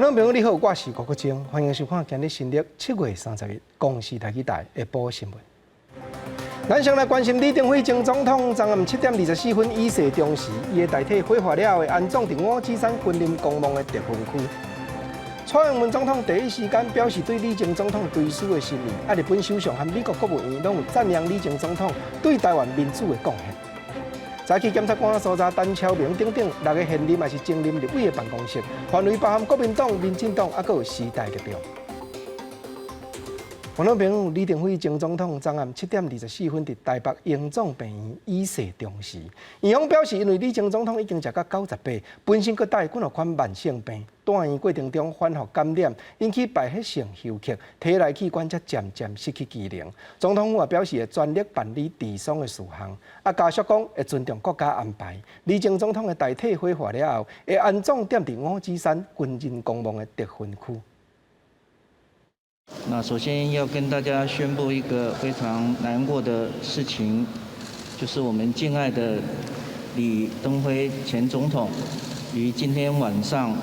眾朋友你好，我是郭國晶，歡迎收看今日新曆7月30日公視台語台下晡新聞。咱先來關心李登輝前總統，昨暗7點24分與世長辭，伊的大體火化了後，安葬佇五指山雲林公墓的特分區。蔡英文總統第一時間表示對李前總統追思的心意，啊，日本首相和美國國務院攏有讚揚李前總統對台灣民主的貢獻。早起檢察官搜查陳超明等等六个現任抑是前任立委的辦公室，範圍包含國民黨、民進黨，抑閣有時代力量。觀眾朋友，李登輝前總統昨暗7點24分佇台北榮總病院與世長辭。院方表示，因為李前總統已經食到98，本身閣帶幾若款慢性病，住院過程中反覆感染，引起敗血性休克，體內器官才漸漸失去機能。總統府也表示會全力辦理治喪的事項，啊，家屬講會尊重國家安排。李前總統的大體火化了後，會安葬踮佇五指山軍人公墓的特分區。那首先要跟大家宣布一個非常難過的事情，就是我們敬愛的李登輝前總統於今天晚上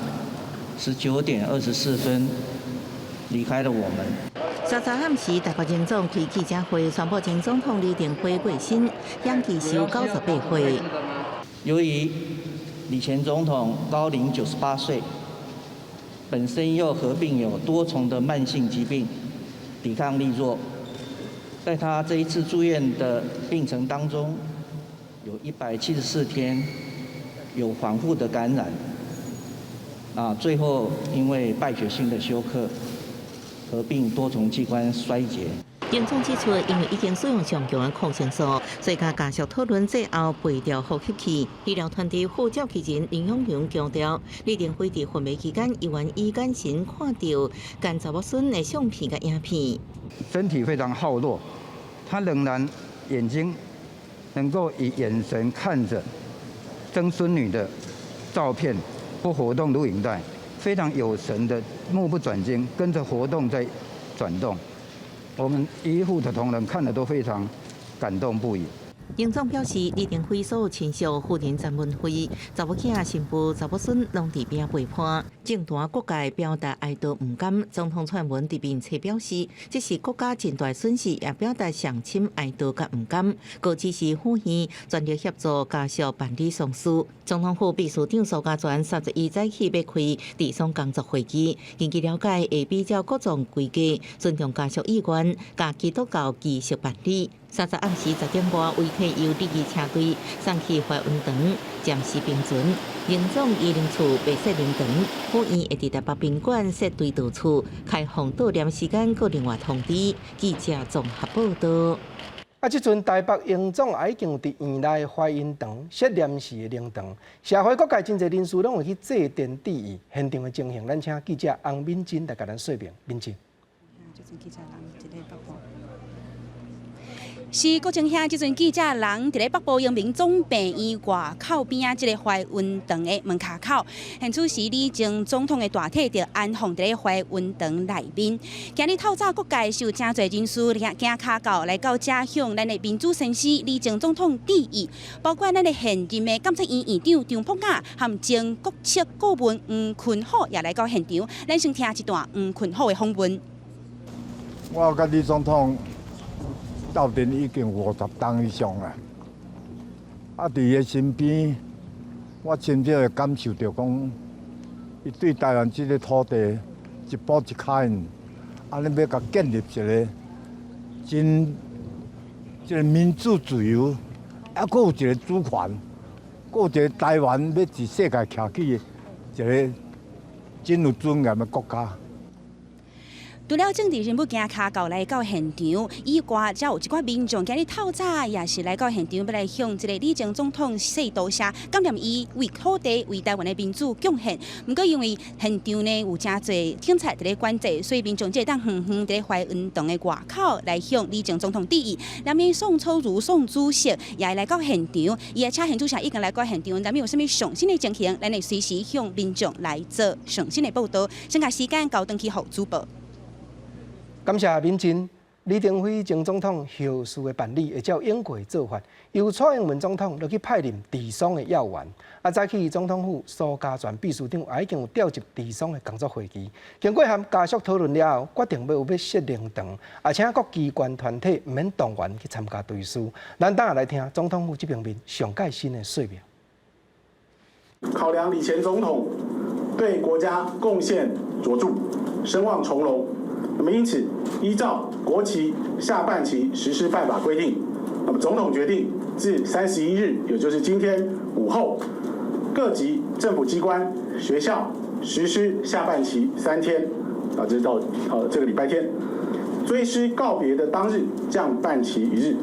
19點24分離開了我們。30暗時，台北榮總開記者會，宣布前總統李登輝過身，享壽98歲。由於李前總統高齡98歲，本身又合併有多重的慢性疾病，抵抗力弱，在他這一次住院的病程當中，有174天有反覆的感染，啊，最後因為敗血性的休克，合併多重器官衰竭。榮總指出，因為已經使用上強的抗生素，所以佮家屬討論最後拔掉呼吸器。醫療團隊副召集人林永榮強調，李登輝佇昏迷期間，猶原以眼神看著𪜶查某孫的相片佮影片。身體非常耗弱，他仍然眼睛能夠以眼神看着曾孫女的照片或活動錄影帶，非常有神的目不轉睛，跟着活動在轉動。我們醫護的同仁看了都非常感動不已。榮總表示，李登輝所有親屬、夫人詹文慧、查某囝、新婦、查某孫攏佇邊陪伴。政壇各界表達哀悼毋甘。總統蔡英文佇面冊表示，這是國家真大損失，也表達上深哀悼佮毋甘。閣指示府院全力協助家屬辦理喪事。總統府秘書長蘇嘉全31早起欲開治喪工作會議，根據了解，會比照國葬規格，尊重家屬意願，共基督教儀式辦理。30暗時10點外，遺體由禮儀車隊送去懷恩堂暫時冰存。榮總慰靈處袂設靈堂，府院會佇台北賓館設追悼處，開放悼念時間閣另外通知。記者綜合報道。啊，這陣台北榮總也已經有佇院內懷恩堂設臨時的靈堂，社會各界真濟人士攏會去祭奠致意。現場的情形，咱請記者洪敏珍來共咱說明。敏珍。是國政兄，這陣記者人佇咧北部榮民總病院外口邊仔這个懷恩堂的門跤口，現此時李前總統的大體就安放佇咧懷恩堂內面。今日透早各界是有誠濟人士行跤到來到遮向咱的民主先師李前總統致意，包括咱的現任的監察院院長張博雅和前國策顧問黃坤虎也來到現場。咱先聽一段黃坤虎的訪問。我佮李總統鬥陣已經50冬以上啦，啊！佇伊身邊，我深切會感受著講，伊對台灣這个土地一步一跤印，按呢欲共建立一个真這个民主自由，啊，閣有一个主權，閣有一个台灣欲佇世界徛起的一个真有尊嚴的國家。除了政治人物行跤到來到現場以外，才有一寡民眾今日透早也是來到現場，欲來向這个李前總統說多謝，感謝伊為土地、為台灣的民主貢獻。毋過因為現場呢有誠濟警察佇咧管制，所以民眾才會當遠遠佇咧懷恩堂的外口來向李前總統致意。難免宋楚瑜宋主席也會來到現場，伊而且現主席已經來到現場，難免有啥物上新的情形，咱會隨時向民眾來做上新的報道。先共時間交轉去予主播。感謝敏珍。李登輝前總統後事的辦理會照永過做法，由蔡英文總統落去派任治喪的要員。啊，早起總統府蘇嘉全秘書長也已經有調集治喪的工作會議，經過和家屬討論了後，決定欲有欲設靈堂，啊請各機關團體毋免動員去參加追思。咱等下來聽總統府這邊面上蓋新的說明。考量李前總統對國家貢獻卓著，聲望崇榮。那麼因此，依照國旗下半旗實施辦法規定，那麼總統決定自31日，也就是今天午後，各級政府機關、學校實施下半旗3天，啊，直到這個禮拜天，追思告別的當日降半旗一日。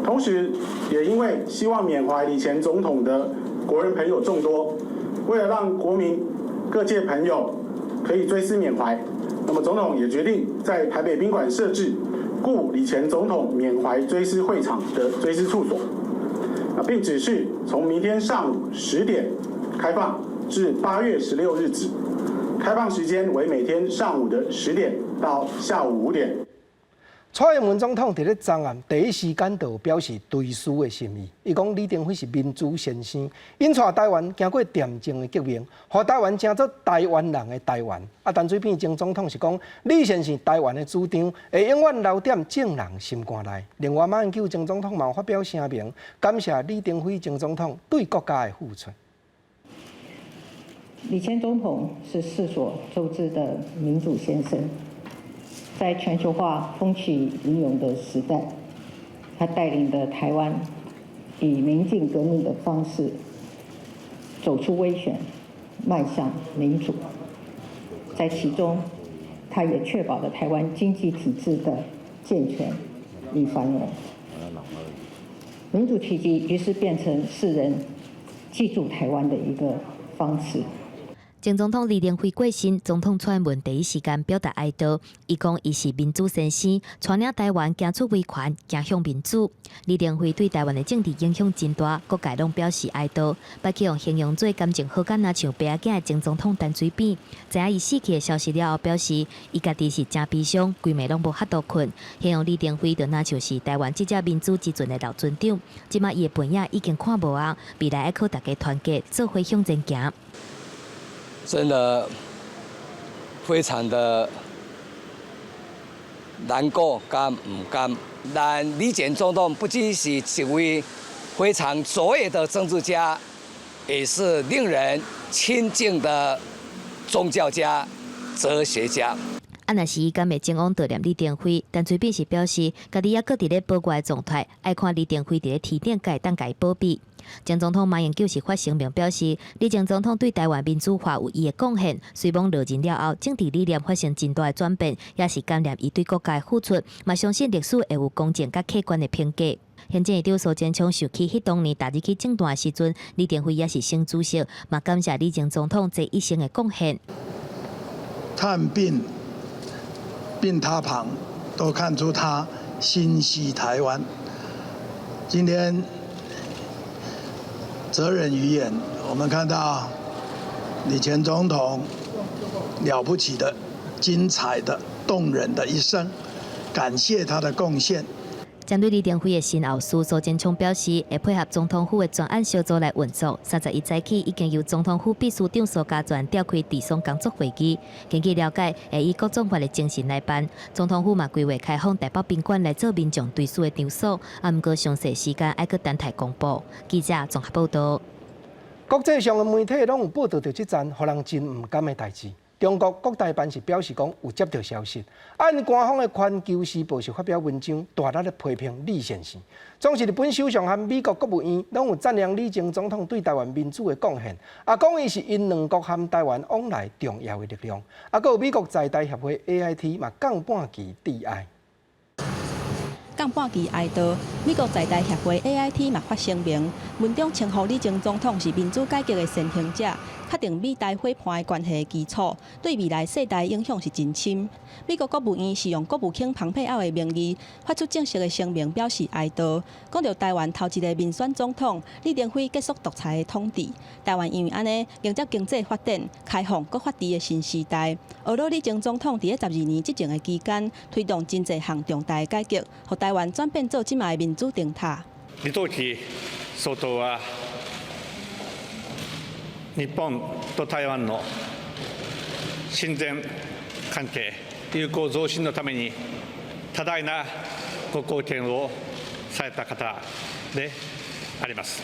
同時，也因為希望緬懷李前總統的國人朋友眾多，為了讓國民各界朋友可以追思緬懷，那麼總統也決定在台北賓館設置故李前總統緬懷追思會場的追思處所，啊，並指示從明天上午10點開放至8月16日止，開放時間為每天上午的十點到下午5點。蔡英文總統佇咧昨暗第一時間就表示追思的心意。伊講李登輝是民主先生，𪜶帶台灣經過恬靜的革命，予台灣成做台灣人的台灣。啊，陳水扁前總統是講李先生台灣的主張，會永遠留佇眾人心肝內。另外，馬英九前總統嘛發表聲明，感謝李登輝前總統對國家的付出。李前總統是世所周知的民主先生。在全球化風起雲湧的時代，他帶領的台灣以寧靜革命的方式走出威權，邁向民主。在其中，他也確保了台灣經濟體制的健全與繁榮。民主奇蹟於是變成世人記住台灣的一個方式。前總統李登輝過身，總統蔡英文第一時間表達哀悼。伊講伊是民主先生，帶領台灣行出威權，行向民主。李登輝對台灣的政治影響真大，各界攏表示哀悼。捌去予形容做感情好甲若像爸仔囝的前總統陳水扁，知影伊死去的消息了後，表示伊家己是誠悲傷，規暝攏無法度睏。形容李登輝就若像是台灣這隻民主之船的老船長，這馬伊的背影已經看無啊，未來愛靠大家團結，做伙向前行。真的非常的難過佮毋甘。但李前總統不只是一位非常卓越的政治家，也是令人親近的宗教家、哲學家。啊，若是伊敢會前往悼念李登輝，陳水扁是表示，家己猶閣佇咧保外狀態，愛看李登輝佇咧天頂，才會當共伊保庇。前總統馬英九是發聲明表示，李前總統對台灣民主化有伊的貢獻，雖罔落任了後，政治理念發生真大的轉變，也是感念伊對國家的付出，嘛相信歷史會有公正佮客觀的評價。行政院長蘇貞昌想起彼當年踏入去政壇的時陣，李登輝也是省主席，嘛感謝李前總統這一生的貢獻。看病病榻旁，都看出他心繫台灣。今天哲人於眼，我們看到李前總統了不起的、精彩的、動人的一生，感謝他的貢獻。針對李登輝的身後事，蘇貞昌表示會配合總統府的專案小組來運作。31早起已經由總統府秘書長蘇嘉全召開治喪工作會議。根據了解，會以國葬法的精神來辦。總統府嘛規劃開放台北賓館來做民眾追思的場所，啊，毋過詳細時間愛閣等待公布。記者綜合報道。國際上的媒體攏有報導著這樁予人真毋甘的代誌。中國國台辦是表示講有接到消息，按官方的《環球時報》是發表文章，大力咧批評李先生。總是日本首相和美國國務院攏有讚揚李前總統對台灣民主的貢獻，啊，講伊是𪜶兩國和台灣往來重要的力量。啊，閣有美國在台協會 AIT 嘛降半旗致哀。降半旗哀悼，美國在台協會 AIT 嘛發聲明，文中稱呼李前總統是民主改革的先行者，敲定美台伙伴關係的基礎，對未來世代影響是真深。美國國務院是用國務卿蓬佩奧的名義發出正式的聲明，表示哀悼，講著台灣頭一个民選總統李登輝結束獨裁的統治，台灣因為按呢迎接經濟發展、開放閣法治的新時代。而老李前總統佇咧12年執政的期間，推動真濟項重大的改革，予台灣轉變做這馬的民主燈塔。李登輝総統は日本と台灣の親善関係友好増進のために多大なご貢獻をされた方であります。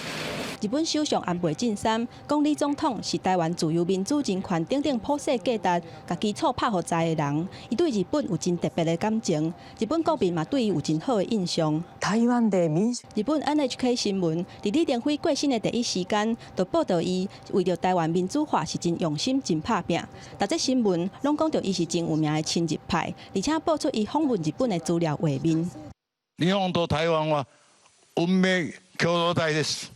日本首相安倍晉三講，李總統是台灣自由民主人權等等普世價值，共基礎拍予在的人，伊對日本有真特別的感情。日本國民嘛對伊有真好的印象。台灣的民日本 NHK 新聞佇李登輝過身的第一時間，就報導伊為著台灣民主化是真用心、真拍拚。逐則新聞攏講著伊是真有名的親日派，而且報出伊訪問日本的資料畫面。日本と台灣は運命共同體です。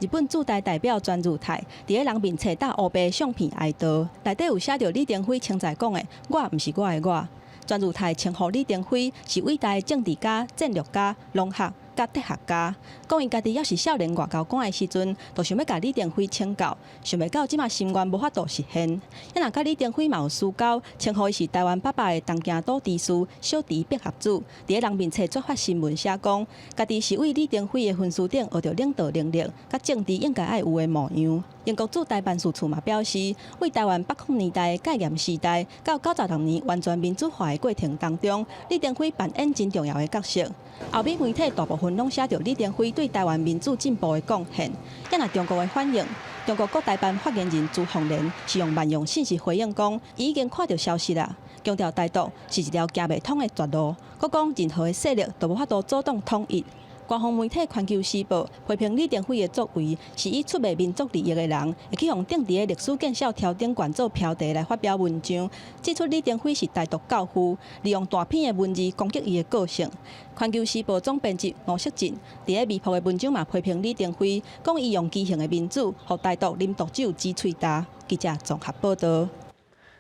日本駐台代表全如泰佇咧人面冊貼烏白相片哀悼，內底有寫著李登輝稱讚講的“我毋是我的我”。全如泰稱呼李登輝是偉大的政治家、戰略家、農學佮哲學家，講伊家己猶是少年外交官的時陣，就想欲共李登輝請教，想袂到這馬心願無法度實現。啊若佮李登輝嘛有私交，稱呼伊是台灣爸爸的東京都知事小池百合子，佇咧人面冊轉發新聞寫講，家己是對李登輝的粉絲頂學著領導能力，佮政治應該愛有的模樣。英國駐台辦事處嘛表示，對台灣八零年代戒嚴時代到96年完全民主化的過程當中，李登輝扮演真重要的角色。歐美媒體大部分攏寫著李登輝對台灣民主進步的貢獻。啊若中國的反應，中國國台辦發言人朱鳳蓮是用萬用信息回應講，伊已經看著消息啦，強調台獨是一條行袂通的絕路，閣講任何的勢力都無法度阻擋統一。官方媒體《環球時報》批評李登輝的作為，是以出賣民族利益的人，會去予政治的歷史建設調頂懸做標題來發表文章，指出李登輝是台獨教父，利用大片的文字攻擊伊的個性。《環球時報》總編輯吳錫進佇咧微博的文章嘛批評李登輝，講伊用畸形的民主，予台獨啉毒酒止喙焦。記者綜合報導。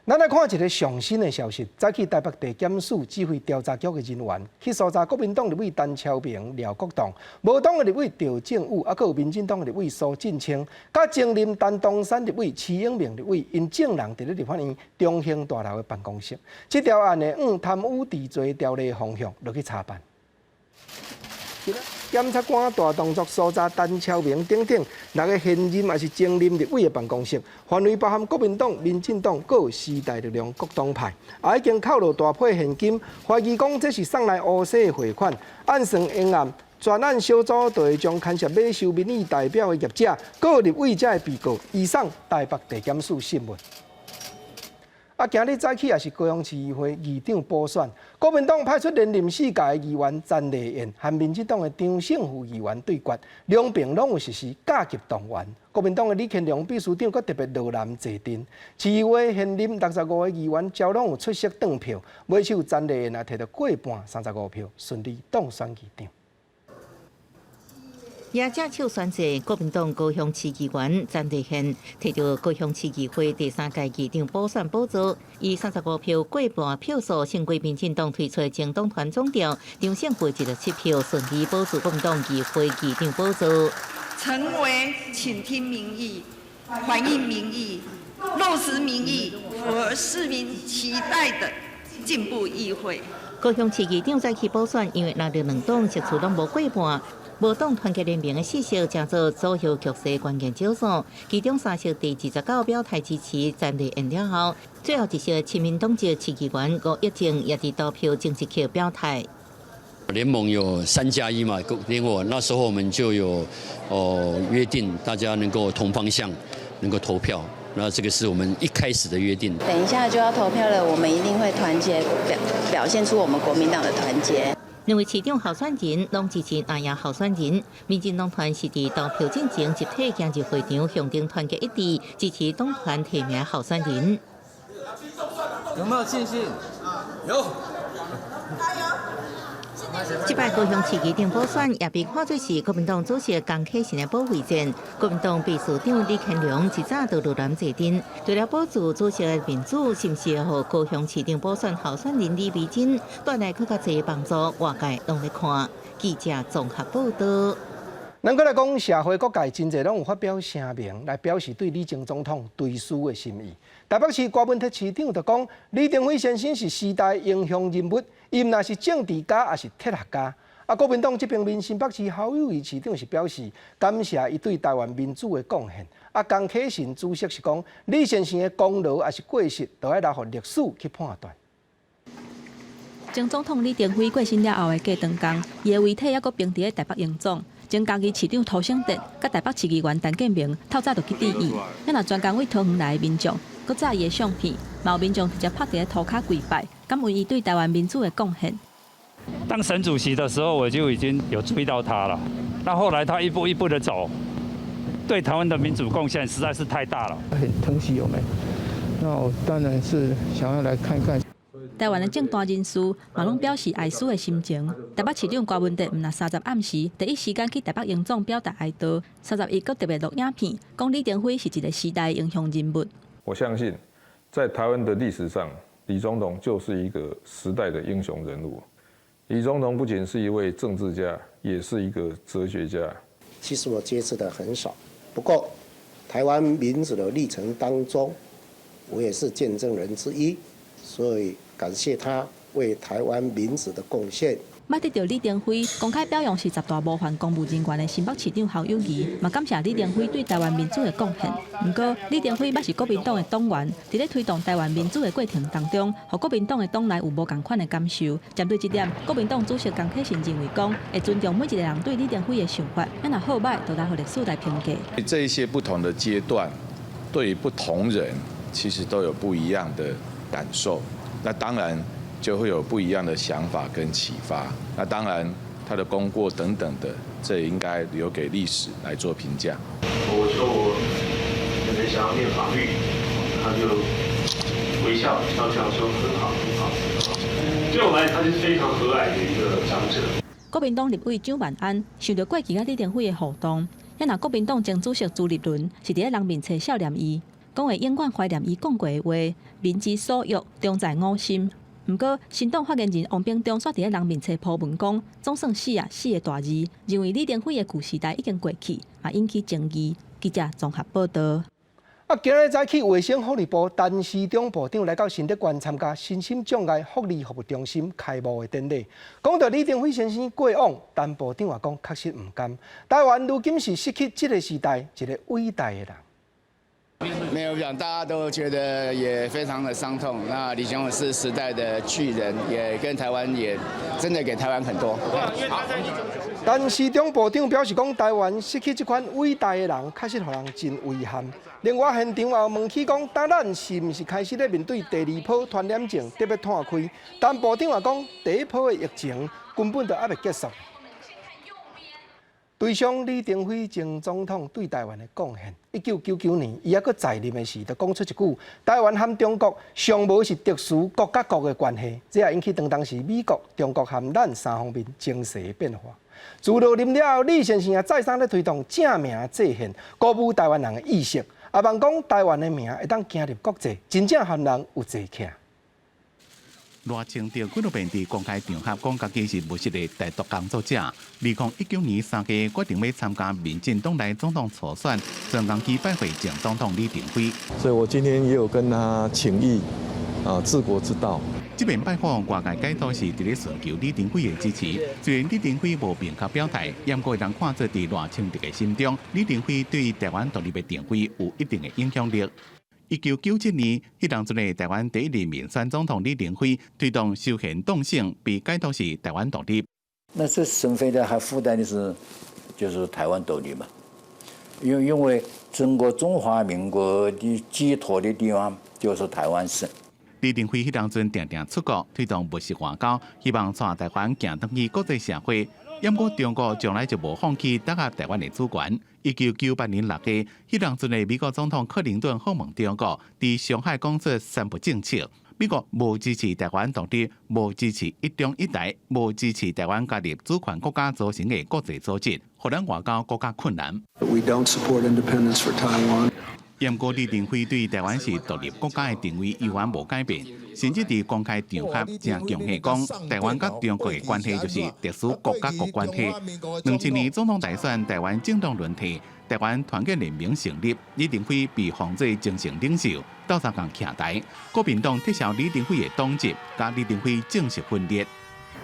咱來看一个上新的消息：早起台北地檢署指揮調查局的人員去搜查國民黨立委陳超明、廖國棟，無黨的立委趙正宇，抑閣有民進黨的立委蘇震清，佮前任陳東山立委、徐永明立委，𪜶眾人佇咧立法院中興大樓的辦公室。這條案的按貪污治罪條例方向落去查辦。檢察官大動作搜查陳超明等等六个現任抑是前任立委的辦公室，範圍包含國民黨、民進黨、閣有時代力量各黨派，也已經扣落大批現金，懷疑講這是送來烏色的匯款。按算懸案，專案小組就會將牽涉買收民意代表的業者、閣立委遮的被告移送台北地檢署審問。啊！今日早起也是高雄市議會議長補選，國民黨派出連任四屆的議員詹麗燕，和民進黨的張勝富議員對決，兩邊攏有實施甲級動員。國民黨的李乾龍秘書長閣特別落南坐鎮，市議會現任65个議員，全攏有出席當票，尾手詹麗燕也摕著過半35票，順利當選議長。贏者手選戰，國民黨高雄市議員詹麗燕摕著高雄市議會第三屆議長補選寶座，以35票過半票數勝過民進黨推出前黨團總召張勝富27票，順利保住國民黨議會議長寶座。成為傾聽民意、反映民意、落實民意、符合市民期待的進步議會。高雄市議長再起補選，因為藍綠兩黨席次攏無過半。無黨團結聯盟的四席成做左右局勢關鍵少數，其中三席佇29表態支持詹麗燕了後，最後一席親民黨籍市議員吳益政也佇投票前一刻表態。聯盟有3加1嘛，聯合那時候我們就有哦約定，大家能夠同方向，能夠投票。那這個是我們一開始的約定。等一下就要投票了，我們一定會團結，表現出我們國民黨的團結。兩位市長候選人攏支持阿爺候選人，民進黨團是佇投票進前集體行入會場，象徵團結一致，支持黨團提名候選人。有沒有信心？有。加油！這擺高雄市議長補選也被看做是國民黨主席江啟臣的保衛戰。國民黨秘書長李乾龍一早就落南坐鎮，除了保住主席的面子，是毋是予高雄市長補選候選人李美珍帶來閣較濟幫助？外界攏咧看。記者綜合報道。咱閣來講，社會各界真濟攏有發表聲明來表示對李前總統追思的心意。台北市柯文哲市長就講，李登輝先生是時代英雄人物，伊毋但是政治家，也是哲學家。啊，國民黨這邊面新北市侯友宜市長是表示感謝伊對台灣民主的貢獻。啊，江啟臣主席是講，李先生的功勞抑是過失，都愛留予歷史去判斷。前總統李登輝過身了後的過長工，伊的遺體猶閣冰佇咧台北榮總。前嘉義市長涂醒哲、佮台北市議員陳建明透早就去致意。啊若專工對桃園來的民眾，閣載伊的相片，嘛有民眾直接趴佇咧塗跤跪拜，感恩伊對台灣民主的貢獻。當省主席的時候，我就已經有注意到他了。那後來他一步一步的走，對台灣的民主貢獻實在是太大了。很疼惜我們，那我當然是想要來看看。台灣的政壇人士嘛攏表示哀思的心情。台北市長柯文哲毋但30暗時第一時間去台北榮總表達哀悼，31閣特別錄影片，講李登輝是一個時代英雄人物。我相信，在台灣的歷史上，李總統就是一個時代的英雄人物。李總統不僅是一位政治家，也是一個哲學家。其實我接觸的很少，不過台灣民主的歷程當中，我也是見證人之一，所以感謝他為台灣民主的貢獻。捌得著李登輝公開表揚是十大模範公務人員的新北市長侯友宜，嘛感謝李登輝對台灣民主的貢獻。毋過，李登輝捌是國民黨的黨員，佇咧推動台灣民主的過程當中，予國民黨的黨內有無仝款的感受。針對這點，國民黨主席江啟臣認為講，會尊重每一個人對李登輝的想法，啊若好歹，就留予歷史來評價。這一些不同的階段，對於不同人，其實都有不一樣的感受。那當然就會有不一樣的想法跟啟發。那當然他的功過等等的，這應該留給歷史來做評價。我說我可能想要念法律，他就微笑笑笑說很好很好很好。對我來講，他是非常和藹的一個長者。國民黨立委蔣萬安想著過去佮李登輝的互動，啊若國民黨前主席朱立倫是佇咧人面前笑念伊，講會永遠懷念伊講過的話，民之所欲，重在吾心。毋過，新黨發言人王炳忠煞佇咧人面前鋪文講，總算死啊四个大字，認為李登輝的舊時代已經過去，嘛引起爭議。記者綜合報道。啊，今日早起衛生福利部陳時中部長來到新竹縣參加身心障礙福利服務中心開幕的典禮。講到李登輝先生過往，陳部長也講確實毋甘。台灣如今是失去這個時代一個偉大的人。沒有講，大家都覺得也非常的傷痛。那李總統是時代的巨人，也跟台灣也真的給台灣很多。陳時中部長表示講，台灣失去這款偉大的人，確實予人真遺憾。另外，現場也有問起講，當咱是毋是開始咧面對第二波傳染症，特別湠開？陳部長也講，第一波的疫情根本就猶未結束。追想李登輝前總統對台灣的貢獻，1999年，伊猶閣在任的時，就講出一句：台灣和中國上無是特殊國佮國的關係，這也引起當時美國、中國和咱三方面情勢的變化。自落任了後，李先生也再三咧推動正名制憲，鼓舞台灣人的意識，也望講台灣的名會當行入國際，真正予人有坐起。賴清德幾若遍佇公開場合講，家己是務實的台獨工作者。2019年3月決定欲參加民進黨內總統初選，專工去拜會前總統李登輝。所以我今天也有跟他請益啊，治國之道。這遍拜訪外界解讀是佇咧尋求李登輝的支持。雖然李登輝無明確表態，毋過予人看做佇賴清德的心中，李登輝對台灣獨立的定位有一定的影響力。1997年，彼當陣的台灣第一任民選總統李登輝推動修憲當選，被解讀是台灣獨立。那這省份的還附帶的是，就是台灣獨立嘛？因為整個中華民國的寄託的地方就是台灣省。李登輝彼當陣定定出國推動務實外交，希望帶台灣行轉去國際社會。毋過中國從來就無放棄打壓台灣的主權。1998年6月，彼當陣的美國總統克林頓訪問中國，佇上海講出三不政策。美國無支持台灣獨立，無支持一中一台，無支持台灣加入主權國家組成的國際組織，予咱外交閣較困難。 We don't support independence for Taiwan. 毋過李登輝對台灣是獨立國家的定位猶原無改變，甚至佇公開場合誠強硬講，台灣佮中國的關係就是特殊國家國關係。2000年總統大選，台灣政黨輪替，台灣團結聯盟成立，李登輝被封做精神領袖，鬥相共徛台。國民黨撤銷李登輝的黨籍，佮李登輝正式分裂。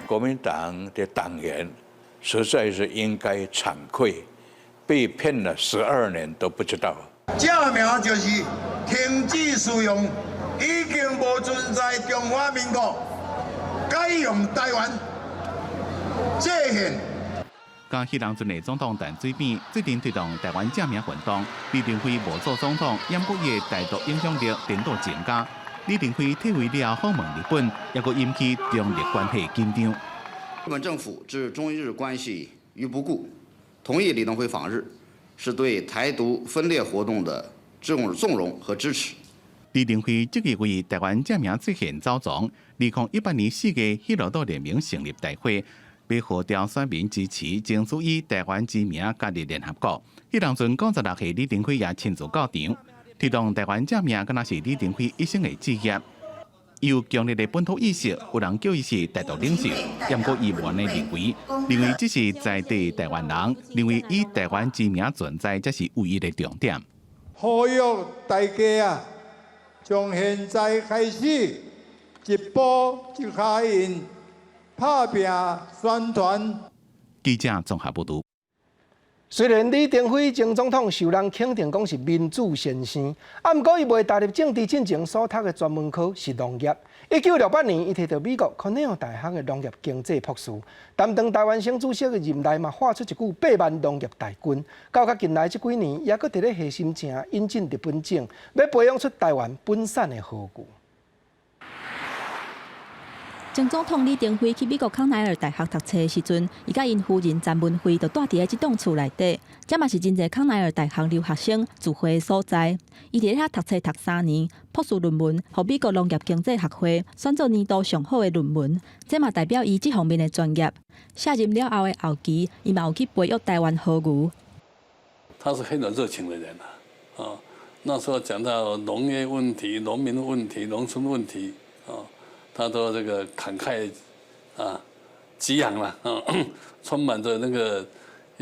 國民黨的黨員實在是應該慚愧，被騙了12年都不知道。正名就是停止使用已經無存在中華民國，改用台灣制憲。佮彼當陣的總統陳水扁最近推動台灣正名運動，李登輝無做總統，毋過伊的台獨影響力顛倒增加。李登輝退位了後訪問日本，猶閣引起中日關係緊張。日本政府置中日關係於不顧，同意李登輝訪日，是對台獨分裂活動的縱容和支持。李登輝積極為台灣正名制憲走傱。2018年4月，彼羅島聯盟成立大會，欲號召選民支持，爭取以台灣之名加入聯合國。彼當陣96歲李登輝也親自到場，推動台灣正名，敢若是李登輝一生的志業。有強烈的本土意識，有人叫伊是台獨領袖，毋過伊無按呢認為，認為這是在地台灣人，認為以台灣之名存在，才是唯一的重點。呼籲大家啊，從現在開始，一步一跤印，拍拚宣傳。記者綜合報導。雖然李登輝前總統受人肯定講是民主先生，啊，毋過伊未踏入政治進前所讀的專門科是農業。1968年，伊提著美國康奈爾大學的農業經濟博士，擔當台灣省主席的任內嘛，喊出一句八萬農業大軍。到較近來這幾年，也閣佇咧下心情引進日本種，欲培養出台灣本產的和牛。前總統李登輝去美國康奈爾大學讀冊的時陣，伊佮𪜶夫人詹文慧就蹛佇咧這棟厝內底，這嘛是真濟康奈爾大學留學生聚會的所在。伊佇咧遐讀冊讀3年，博士論文予美國農業經濟學會選做年度上好的論文，這嘛代表伊這方面的專業。卸任了後的後期，伊嘛有去培育台灣和牛。他是很有熱情的人啊，啊，那時候講到農業問題、農民問題、農村問題，啊。他都這個慷慨啊，激昂啦，啊，充滿着那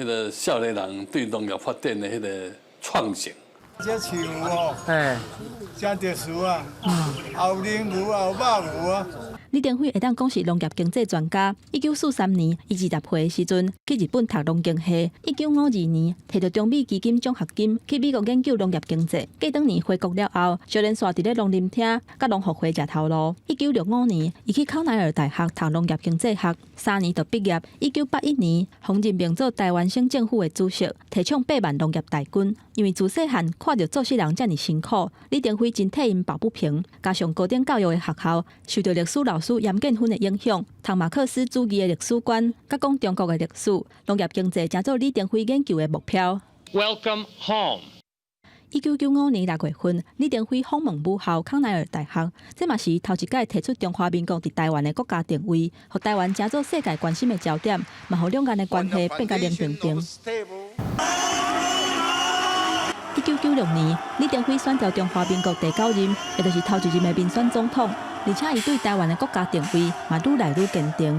個少年人對農業發展的彼個創想。這樹哦，真特殊啊，有奶牛，有肉牛啊。李登輝會當講是農業經濟專家。1943年，伊20歲的時陣去日本讀農經系。1952年，提著中美基金獎學金去美國研究農業經濟。過兩年回國了後，小連續佇咧農林廳佮農復會食頭路。1965年，伊去康奈爾大學讀農業經濟學，3年就畢業。1981年，予任命做台灣省政府的主席，提倡八萬農業大軍。因為自細漢看著做事人遮爾辛苦，李登輝真替𪜶抱不平。加上高等教育的學校受著歷史老師嚴建芬的影響，讀馬克思主義的歷史觀，佮講中國的歷史，農業經濟成做李登輝研究的目標。 Welcome home。1995年6月份，李登輝訪問母校康奈爾大學，這嘛是頭一擺提出中華民國佇台灣的國家定位，予台灣成做世界關心的焦點，嘛予兩岸的關係變甲冷冰冰。1996年，李登輝選調中華民國第九任，也就是頭一任的民選總統，而且伊對台灣的國家定位嘛愈來愈堅定。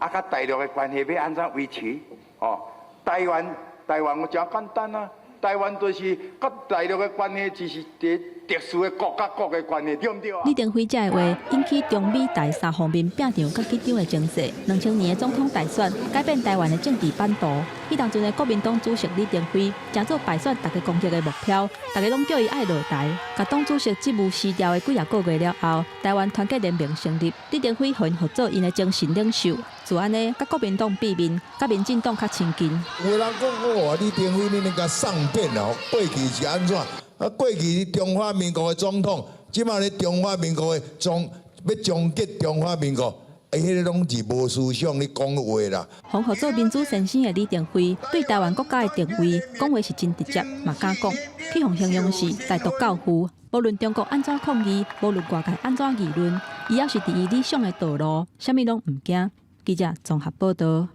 啊，佮大陸的關係欲按怎維持？哦，台灣我誠簡單啊，台灣就是佮大陸的關係，只是佇特殊的國佮國的關係，對毋對啊？李登輝這个話引起中美台三方面拚場佮緊張的情勢。2000年的總統大選改變台灣的政治版圖。彼當陣的國民黨主席李登輝成做敗選逐家攻擊的目標，逐家攏叫伊愛落台。共黨主席職務辭掉的幾仔個月了後，台灣團結聯盟成立，李登輝予𪜶號做𪜶的精神領袖。自按呢，佮國民黨對面，佮民進黨較親近。有人講講話李登輝你恁共送變哦，過去是按怎？啊，過去中華民國的總統，這馬咧中華民國的終欲終結中華民國，彼个攏是無思想咧講話啦。封號做民主先生的李登輝，對臺灣國家的定位講話是真直接，嘛敢講，去予形容是台獨教父。無論中國按怎抗議，無論外界按怎議論，伊猶是佇伊理想的道路，啥物攏毋驚。記者綜合報導。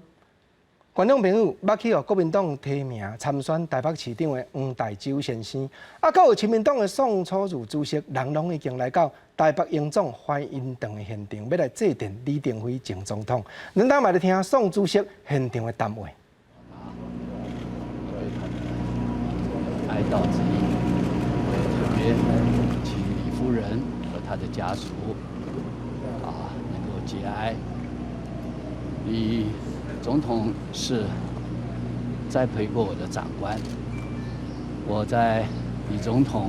觀眾朋友，捌去予國民黨提名參選臺北市長的黃大洲先生，啊，閣有親民黨的宋楚瑜主席，人攏已經來到臺北榮總懷恩堂的現場，欲來祭奠李登輝前總統。咱等嘛來聽宋主席現場的談話。哀悼之意，我也特別請李夫人和她的家屬啊，能夠節哀。李總統是栽培過我的長官，我在李總統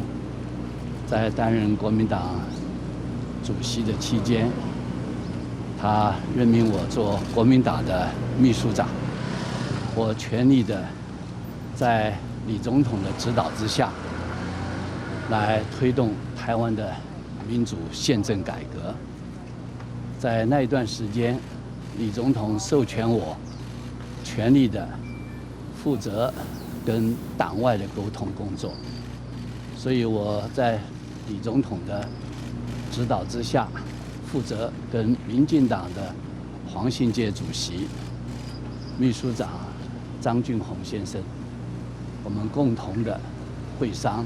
在擔任國民黨主席的期間，他任命我做國民黨的秘書長，我全力的在李總統的指導之下，來推動台灣的民主憲政改革。在那一段時間，李總統授權我全力的負責跟黨外的溝通工作，所以我在李總統的指導之下，負責跟民進黨的黃信介主席、秘書長張俊宏先生，我們共同的會商，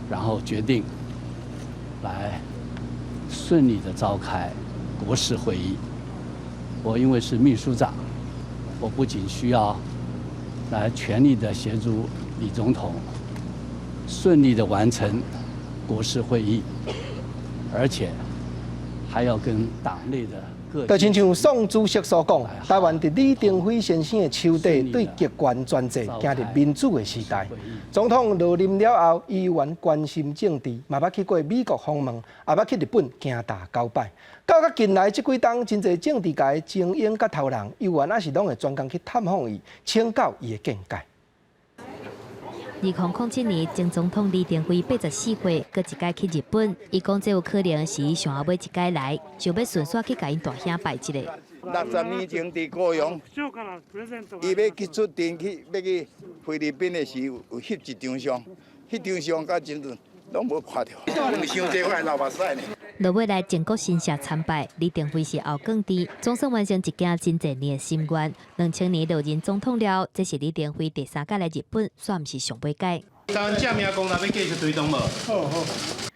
然後決定來順利的召開國是會議。我因為是秘書長，我不僅需要來全力的協助李總統順利的完成國是會議，而且還要跟黨內的各就親像宋主席所講，臺灣佇李登輝先生的手底，對極權專制行入民主的時代。總統落任了後，伊猶原關心政治，嘛捌去過美國訪問，也捌去日本行踏九擺。到較近來這幾冬，真濟政治界的精英佮頭人，猶原猶是攏會專工去探訪伊，請教伊的見解。2007年，前總統李登輝84歲，閣一擺去日本。伊講這有可能是伊上後尾一擺來，想欲順紲去共𪜶大兄拜一下。60年前佇高雄，伊欲去出陣去，欲去菲律賓的時，有翕一張相，彼張相到今陣攏無看著。傷濟塊流目屎呢。落尾來靖國神社參拜，李登輝是後降佇，總算完成一件真濟年的心願。2000年落任總統了，這是李登輝第三擺來日本，煞毋是上尾擺。臺灣正名公若欲繼續推動無？好好。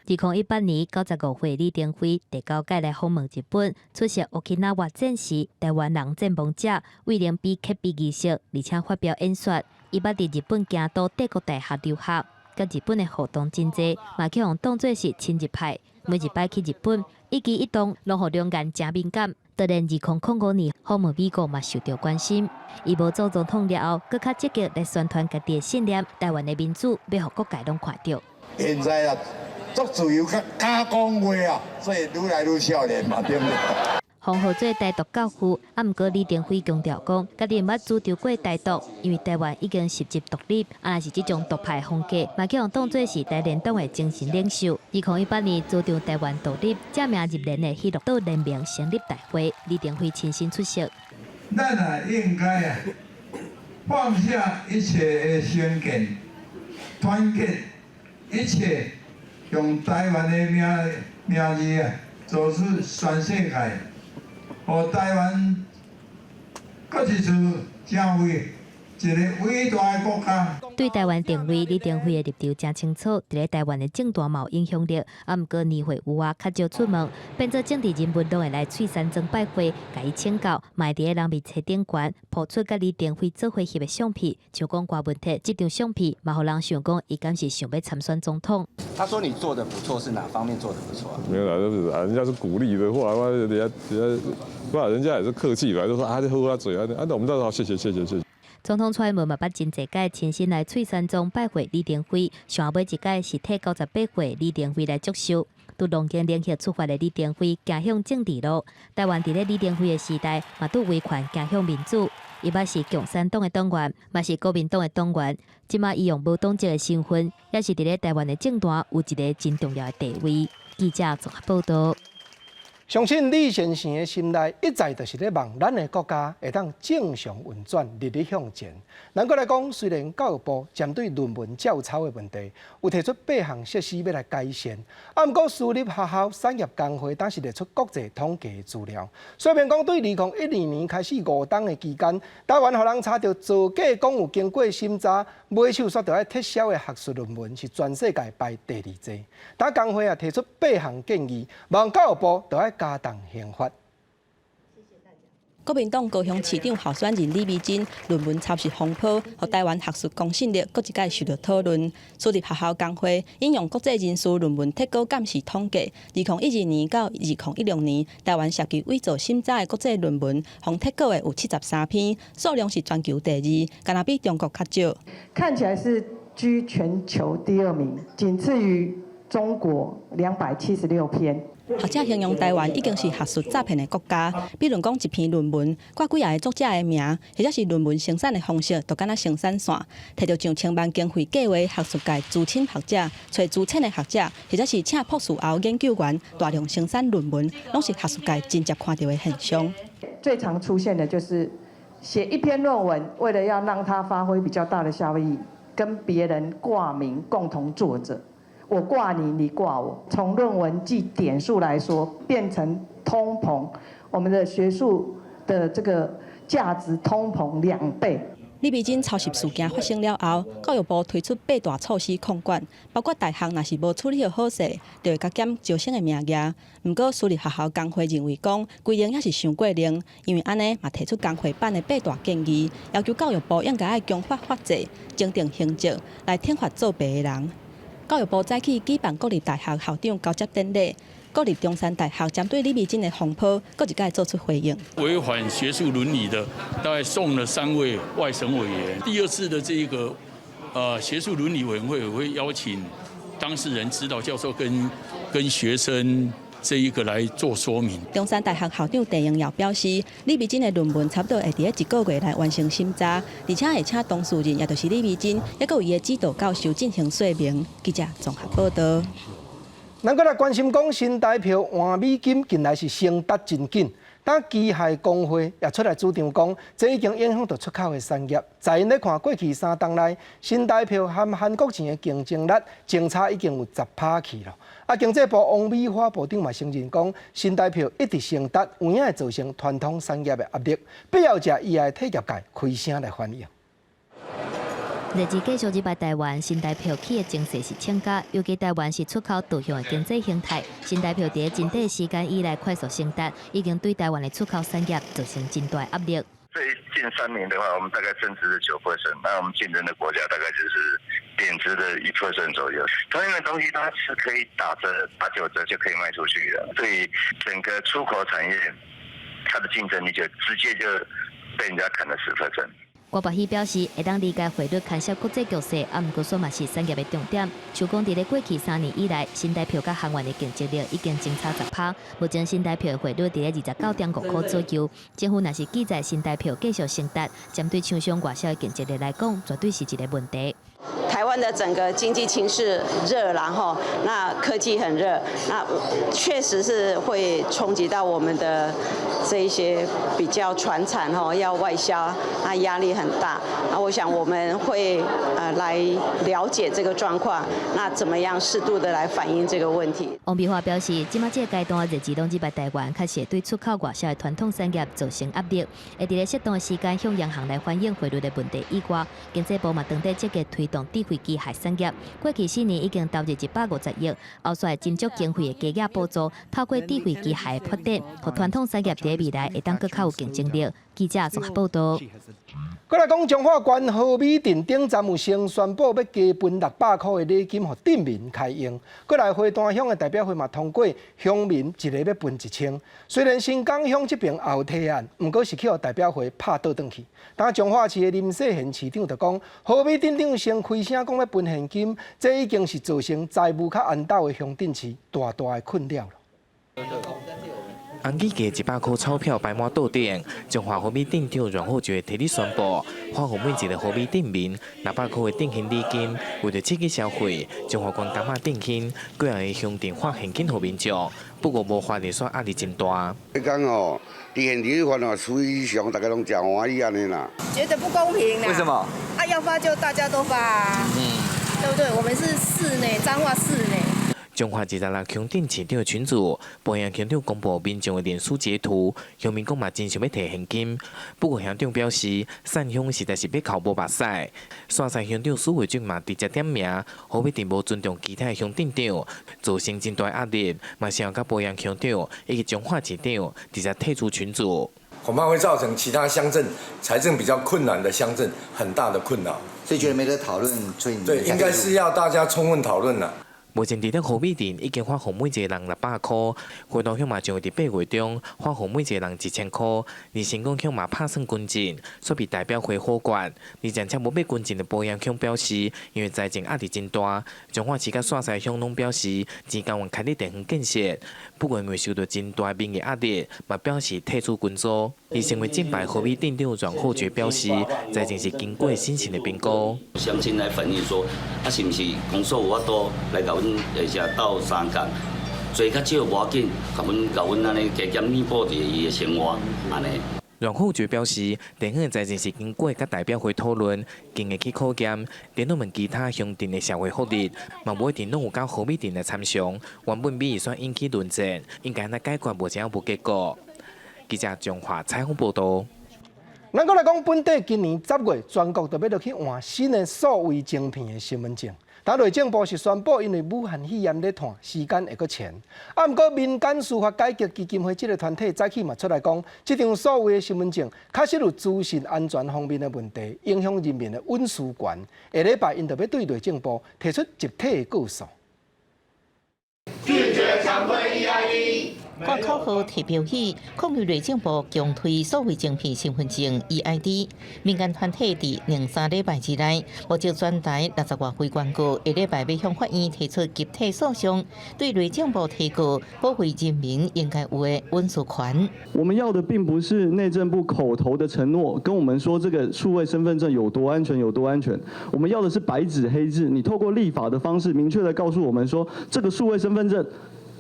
2018年，95歲李登輝第九擺來訪問日本，出席沖繩戰時臺灣人陣亡者慰靈碑揭碑儀式，而且發表演說。伊捌佇日本京都帝國大學留學，佮日本的互動真濟，嘛去予當做是親日派。每一擺去日本，一舉一動攏予兩岸誠敏感。當然，2005年訪問美國嘛受著關心。伊無做總統了後，閣較積極來宣傳家己的信念，臺灣的民主欲予各界攏看著。現在啊，足自由，較敢講話啊，所以愈來愈少年嘛，對毋對？封號做台獨教父，啊，毋過李登輝強調講，家己毋捌主張過台獨，因為臺灣已經實質獨立。啊，若是這種獨派風格，嘛去予當做是台聯黨的精神領袖。2018年主張臺灣獨立、正名入聯的彼樂島聯盟成立大會，李登輝親身出席。咱啊應該啊放下一切的成見，團結一切，用臺灣的名名字啊，走出全世界。予臺灣閣一次成為一个偉大的國家。對臺灣定位，李登輝的立場誠清楚。佇咧臺灣的政壇嘛有影響力，啊，毋過年歲有啊，較少出門，變做政治人物攏會來翠山莊拜會，共伊請教，嘛會佇咧人面冊頂懸鋪出佮李登輝做伙翕的相片，像講柯文哲這張相片，嘛予人想講伊敢是想欲參選總統。他說你做得不錯，是哪方面做得不錯啊？沒有啦，就是啊，人家是鼓勵的話，人家人家不，人家也是客氣吧，就說啊，你好啊，嘴啊，啊，那我們到時候謝謝謝謝謝謝。總統蔡英文嘛捌真濟擺親身來翠山莊拜會李登輝，上後尾一擺是替98歲李登輝來祝壽。對龍井領袖出發的李登輝，走向政治路。臺灣佇咧李登輝的時代，嘛拄維權走向民主。伊捌是共產黨的黨員，嘛是國民黨的黨員。這馬伊用無黨籍的身份，也是佇咧臺灣的政壇有一个真重要的地位。記者綜合報導。相信李先生的心內一再就是咧望咱的國家會當正常運轉，日日向前。咱閣來講，雖然教育部針對論文照抄的問題，有提出八項設施欲來改善，啊，毋過私立學校產業工會當時列出國際統計資料，說明講對2012年開始5冬的期間，台灣予人查著造假講有經過審查，尾手煞著愛撤銷的學術論文是全世界排第二濟。當工會也提出八項建議，望教育部著愛加重刑罰。國民黨高雄市長候選人李眉蓁論文抄襲風波，予台灣學術公信力閣一擺受著討論。私立學校工會引用國際人士論文撤稿監視統計，2012年到2016年，台灣涉及偽造審查的國際論文，予撤稿的有73篇，數量是全球第二，敢若比中國較少。看起來是居全球第二名，僅次於中國276篇。學者形容台灣已經是學術詐騙的國家。比如講，一篇論文掛幾個作者的名，或者是論文生產的方式，就敢若生產線，提著上千萬經費計畫學術界資深學者，揣資淺的學者，或者是請博士後研究員大量生產論文，攏是學術界真正看著的現象。最常出現的就是寫一篇論文，為了要讓它發揮比較大的效益，跟別人掛名共同作者。我掛你，你掛我。從論文計點數來說，變成通膨，我們的學術的這個價值通膨2倍。李眉蓁抄襲事件發生了後，教育部推出八大措施控管，包括大學若是無處理好勢，就會加減招生的名額。毋過私立學校工會認為講規定猶是傷過龍，因為按呢嘛提出工會版的八大建議，要求教育部應該愛強化法制，增訂刑責來懲罰作弊的人。教育部早起舉辦國立大學校長交接典禮，國立中山大學針對李眉蓁的風波，閣一擺做出回應。違反學術倫理的，大概送了三位外省委員。第二次的這個學術倫理委員會會邀請當事人、指導教授跟學生這一個來做說明。中山大學校長鄭榮耀表示，李眉蓁的論文差不多會佇一個月內完成審查，而且會請當事人，也就是李眉蓁，抑閣有伊的指導教授進行說明。記者綜合報道。咱閣來關心講，新台票換美金近來是升值真緊，但機械工會也出來主張講，這已經影響著出口的產業。在𪜶咧看過去3冬內，新台票和韓國錢的競爭力，相差已經有10趴去了。啊，經濟部王美花部長嘛承認講，新台票一直升值，有影會造成傳統產業的壓力，必要時伊會替業界開聲來反映。熱錢繼續入來台灣，新台票起的情勢是增加，尤其台灣是出口導向的經濟形態，新台票佇真短時間以來快速升值，已經對台灣的出口產業造成真大壓力。這近3年的話，我們大概增值了9%，那我們競爭的國家大概就是貶值的1% 左右。同樣的東西，它是可以打折打9折就可以賣出去的，所以整個出口產業，它的競爭力就直接就被人家砍了10%。郭博希表示，會當理解匯率牽涉國際局勢，啊，毋過煞嘛是產業的重點。像講佇咧過去3年以來，新台票佮韓元的競爭力已經相差10趴。目前新台票的匯率佇咧29.5箍左右。政府若是記載新台票繼續升值，針對廠商外銷的競爭力來講，絕對是一個問題。台灣的整個經濟情勢熱，然後那科技很熱，那確實是會衝擊到我們的這一些比較傳產吼，要外銷，那壓力很大。那我想我們會來了解這個狀況，那怎麼樣適度的來反映這個問題？王美花表示，這馬這個階段熱錢攏入來台灣，確實對出口外銷的傳統產業造成壓力。會佇咧適當的時間向央行來反映匯率的問題以外，經濟部嘛當地積極推動智慧機械產業。過去4年已經投入150億，後續斟酌經費的加額補助，透過智慧機械的發展，予傳統產業佇未來會當閣較有競爭力。記者綜合報道。閣來講，彰化縣和美鎮頂站有先宣布欲加分600箍的禮金，予鎮民開用。閣來花壇鄉的代表會嘛通過，鄉民一個欲分1000。雖然新港鄉這邊也有提案，毋過是去予代表會拍倒轉去。當彰化市的林世賢市長就講，和美鎮長先開聲講欲分現金，這已經是造成財務較緣投的鄉鎮市大大的困擾了。紅記加100箍鈔票擺滿桌頂，彰化和美鎮長阮厚杰提咧宣布，發予每一个予美鎮民600箍的振興禮金，為著刺激消費，彰化縣加碼振興，幾若个鄉鎮發現金予民眾，不過無發預算壓力真大。彼工哦，佇現時發哦，實際上大家攏誠歡喜按呢啦。覺得不公平啦。為什麼？啊，要發就大家都發啊，對不對？我們是市呢，彰化市呢。彰化26鄉鎮市長群組，埔鹽鄉長公布民眾的臉書截圖，鄉民講嘛真想欲提現金，不過鄉長表示，散鄉實在是欲哭無目屎。煞西鄉長蘇慧俊嘛直接點名，予美鎮無尊重其他的鄉鎮長，造成真大壓力，嘛想共埔鹽鄉長以及彰化市長直接退出群組。恐怕會造成其他鄉鎮財政比較困難的鄉鎮很大的困擾，所以覺得沒得討論，所以對，應該是要大家充分討論啦。目前佇咧予美鎮已經發予每一个人600箍，花東鄉嘛將會佇8月中發予每一个人1000箍，而新港鄉嘛拍算跟進，煞被代表會否決。而暫且無欲跟進的埔鹽鄉表示，因為財政壓力真大，彰化市佮煞西鄉攏表示錢甘願開佇地方建設，不過因為受到真大民意壓力，嘛表示退出群組。而身為正牌予美鎮長阮厚覺表示，財政是經過審慎的評估。鄉親來反映說，啊，是毋是公所有法度來共阮會使鬥相共，濟較少無要緊，共阮共阮按呢加減彌補一下伊的生活，按呢。阮厚覺表示，地方的財政是經過佮代表會討論，經得起考驗，電腦問其他鄉鎮的社會福利，嘛無一定攏有佮予美鎮來參詳。原本比預算引起論戰，應該按怎解決，目前猶無結果。記者彰化採訪報導。咱閣來講，本地今年10月，全國就欲落去換新的數位晶片的身份證。但內政部是宣布，因為武漢肺炎咧拖，時間會閣前。啊，毋過民間司法改革基金會這个團體早起嘛出來講，這張數位的身份證確實有資訊安全方面的問題，影響人民的隱私權。下禮拜𪜶就欲對內政部提出集體的告訴。拒絕強推 EID。掛口號提標語，抗議內政部強推數位晶片身份證 EID。民間團體佇兩三禮拜之內，募集全台60外份原告，下禮拜欲向法院提出集體訴訟，對內政部提告保護人民應該有的隱私權。我們要的並不是內政部口頭的承諾，跟我們說這個數位身份證有多安全，有多安全。我們要的是白紙黑字，你透過立法的方式，明確的告訴我們說，這個數位身份證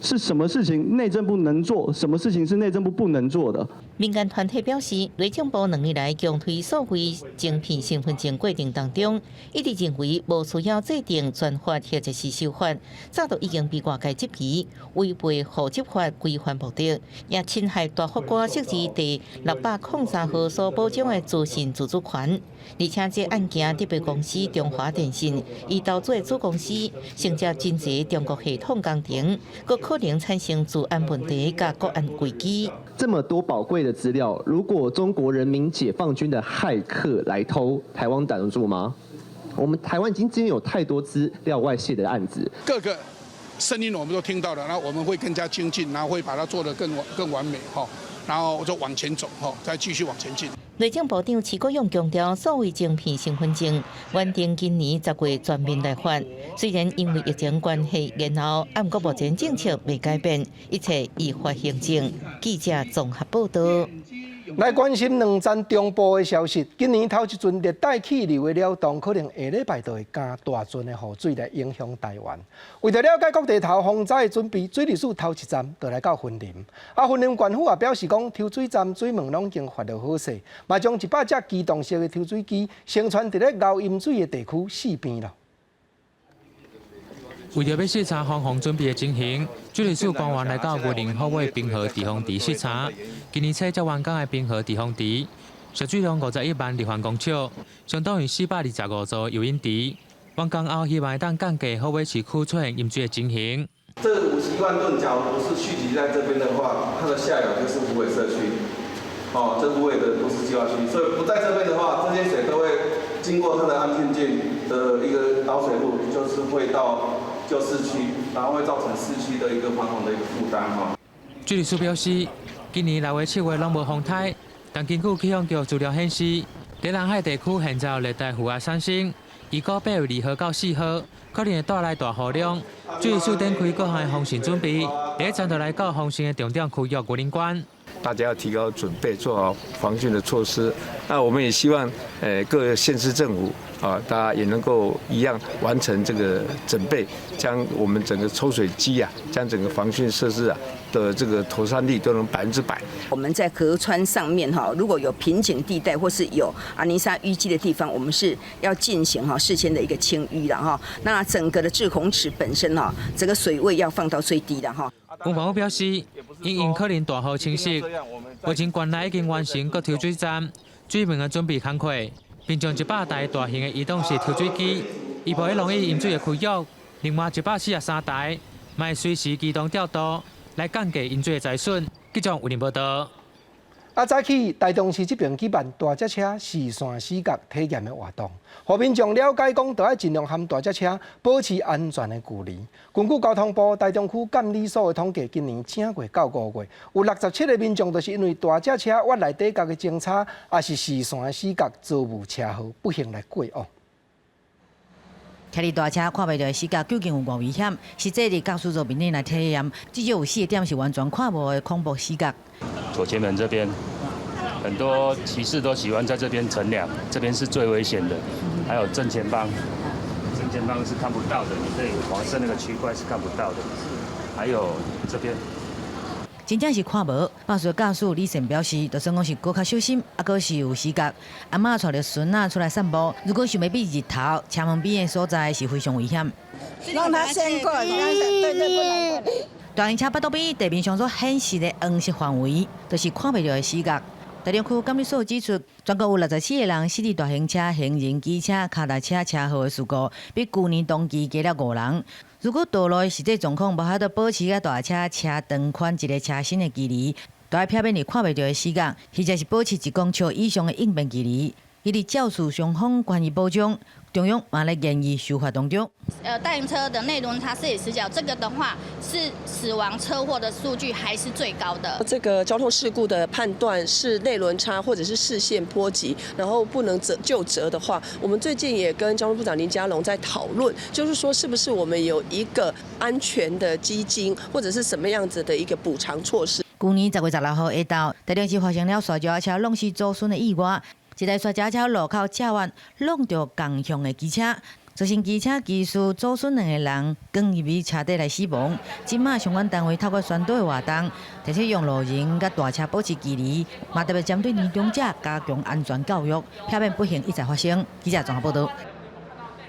是什麼事情內政部能做，什麼事情是內政部不能做的？民間團體表示，內政部2年來強推數位晶片身份證過程當中，一直認為無需要制定專法或者是修法，早就已經被外界質疑違背戶籍法規範目的，也侵害大法官釋字第603號所保障的資訊自主權。而且這案件特別公司中華電信，伊投資的子公司承接真濟中國系統工程，閣可能產生資安問題佮國安危機。這麼多寶貴的資料，如果中國人民解放軍的駭客來偷，台灣擋得住嗎？我們台灣已經之前有太多資料外洩的案子，各個聲音我們都聽到了，那我們會更加精進，然後會把它做得更完美哈，然後就往前走哈，再繼續往前進。內政部長徐國勇強調，數位晶片身份證原定今年10月全面來發，雖然因為疫情關係延後，毋過目前政策未改變，一切依法行政。記者綜合報道。來關心兩站中部的消息。今年頭一陣熱帶氣流的擾動，可能下禮拜就會加大陣的雨水來影響台灣。為著了解各地頭防災的準備，水利署頭一站就來到雲林。啊，雲林縣府也表示講，抽水站水門攏已經發落好勢，嘛將100隻機動式的抽水機先傳佇咧敖飲水的地區試邊囉。為著欲視察防洪準備的情形，水利署官員來到雲林虎尾冰河滯洪池視察。今年初才完工的冰河滯洪池，蓄水量51萬立方公尺，相當於425座游泳池。完工後，希望會當降低虎尾市區出現淹水的情形。這51萬噸，假如不是蓄積在這邊的話，它的下游就是虎尾社區，哦，這虎尾的都市計劃區，所以不在這邊的話，這些水都會經過它的安慶圳的一個導水路，就是會到舊市區，然後會造成市區的一個防洪的一個負擔哈。水利署表示，今年6月、7月攏無風颱，但根據氣象局資料顯示，佇南海地區現在有熱帶負壓產生，預估8月2號到4號可能會帶來大雨量。水利署展開各項防汛準備，第一站就來到防汛的重點區域雲林縣。大家要提高準備，做好防汛的措施。那我們也希望，各縣市政府啊，大家也能夠一樣完成這個準備，將我們整個抽水機啊，將整個防汛設施啊的這個妥善率都能100%。我們在河川上面哈，如果有瓶頸地帶或是有泥沙淤積的地方，我們是要進行哈事先的一個清淤啦哈。那整個的滯洪池本身哈，這個水位要放到最低的哈。軍方表示，因應可能大雨侵襲，目前縣內已經完成各抽水站水門的準備工課，並將100台大型的移動式抽水機移步去農業飲水的區域，另外143台，嘛會隨時機動調度來降低飲水的災損。記者為您報道。啊，早起台中市這爿舉辦大隻車視線死角體驗的活動，予民眾了解講，著愛盡量和大隻車保持安全的距離。根據交通部台中區監理所的統計，今年正月到5月，有67個民眾就是因為大隻車越來底角的前叉，抑是視線的死角遭遇車禍，不幸來過往。騎佇大車看袂著的死角究竟有偌危險？實際佇駕駛座面頂來體驗，至少有四個點是完全看無的恐怖死角。左前門這邊，很多騎士都喜歡在這邊乘涼，這邊是最危險的。還有正前方，正前方是看不到的，你這裡黃色那個區塊是看不到的。還有這邊。真正是看無。巴士駕駛李先表示，就算講是閣較小心，猶閣是有死角。阿嬤帶著孫仔出來散步，如果想欲比日頭車門邊的所在是非常危險。讓他先過，對對，不能過。大型車腹肚邊地面上所顯示的黃色範圍，就是看袂著的死角。台中區監理所指出，全國有64個人死佇大型車、行人、機車、跤踏車車禍的事故，比舊年同期加了5人。如果道路的實際狀況無法度保持佮大車車長寬一個車身的距離，就愛避免佇看袂著的死角，或者是保持1公尺以上的應變距離。伊佇肇事雙方權益保障，中央嘛咧研議修法當中。大型車的內輪差視野死角，這個的話是死亡車禍的數據還是最高的。這個交通事故的判斷是內輪差或者是視線波及，然後不能責究責的話，我們最近也跟交通部長林佳龍在討論，就是說是不是我們有一個安全的基金，或者是什麼樣子的一個補償措施。舊年10月16號下晝，台中市發生了摔腳車弄死祖孫的意外。一台摔跤車路口斜彎，挵著仝向的機車，造成機車騎士祖孫兩個人捲入去車底來死亡。這馬相關單位透過宣導的活動，提醒用路人佮大車保持距離，嘛特別針對年長者加強安全教育，避免不幸一再發生。記者綜合報導。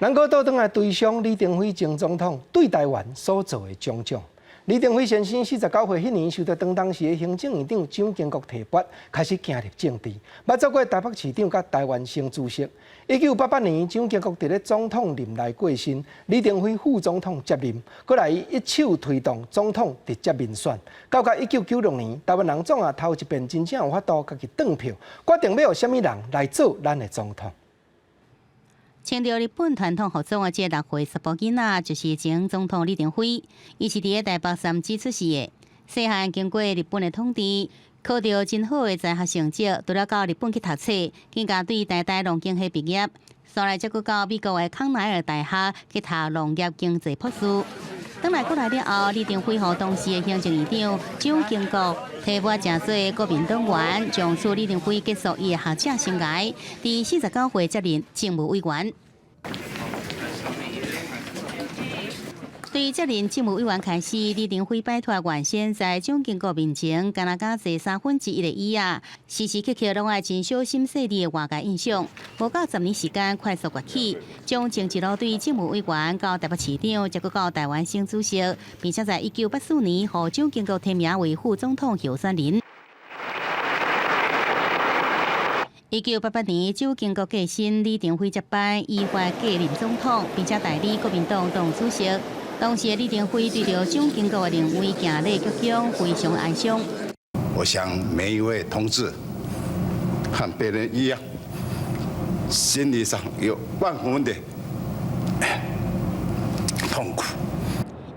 咱閣倒轉來追想李登輝前總統對台灣所做的種種。李登輝先生49歲彼年，受著當時的行政院長蔣經國提拔，開始走入政治，捌做過台北市長佮台灣省主席。1988年，蔣經國佇咧總統任內過身，李登輝副總統接任，閣來伊一手推動總統直接民選。到甲1996年，台灣人總也頭一遍真正有法度家己轉票，決定欲予啥物人來做咱的總統。穿著日本傳統服裝的這6歲查埔囡仔，就是前總統李登輝。伊是佇咧台北三芝出世的，細漢經過日本的統治，考著真好的在學成績，除了到日本去讀冊，更加對台大農經系畢業，後來才閣到美國的康奈爾大學去讀農業經濟博士。轉來國內了後，李登輝予當時的行政院長蔣經國提拔成做國民黨員，從此李登輝結束伊的學者生涯，佇49歲接任政務委員。對接任政務委員開始，李登輝擺脫原先在蔣經國面前，敢若敢坐1/3的椅仔，時時刻刻攏愛真小心細膩的外界印象。無夠10年時間，快速崛起，將前一路對政務委員到台北市長，再閣到台灣省主席，並且在1984年，予蔣經國提名為副總統候選人。1988年，蔣經國過身，李登輝接班，依法繼任總統，並且代理國民黨黨主席。當時的李登輝對著蔣經國的靈位行禮鞠躬，非常哀傷。我想每一位同志和別人一樣，心理上有萬分的痛苦。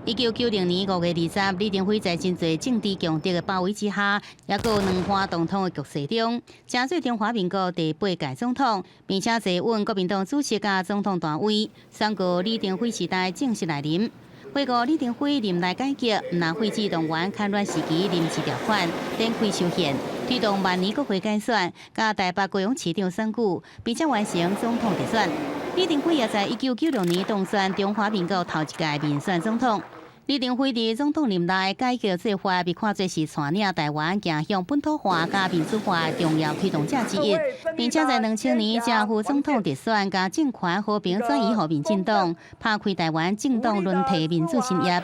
1990年5月20，李登輝在真濟政治強敵的包圍之下，也閣有兩岸動統的局勢中，成做中華民國第8屆總統，並且坐穩國民黨主席佮總統大位，宣告李登輝時代正式來臨。回顧李登輝任內改革，毋但廢止動員戡亂時期臨時條款，展開修憲，推動萬年國會改選，佮台北高雄市長選舉，並且完成總統直選。李登輝也在1996年當選中華民國頭一屆民選總統。李登輝佇總統任內改革做法被看做是帶領台灣走向本土化佮民主化重要推動者之一，並且在2000年正副總統直選佮政權和平轉移予民進黨，拍開台灣政黨輪替民主新頁。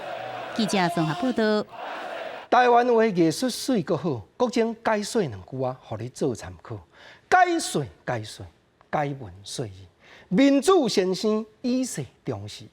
記者綜合報道。台灣話藝術媠閣好，國政解說兩句仔，予你做參考。解說解說，解文說義，民主先生以世重視。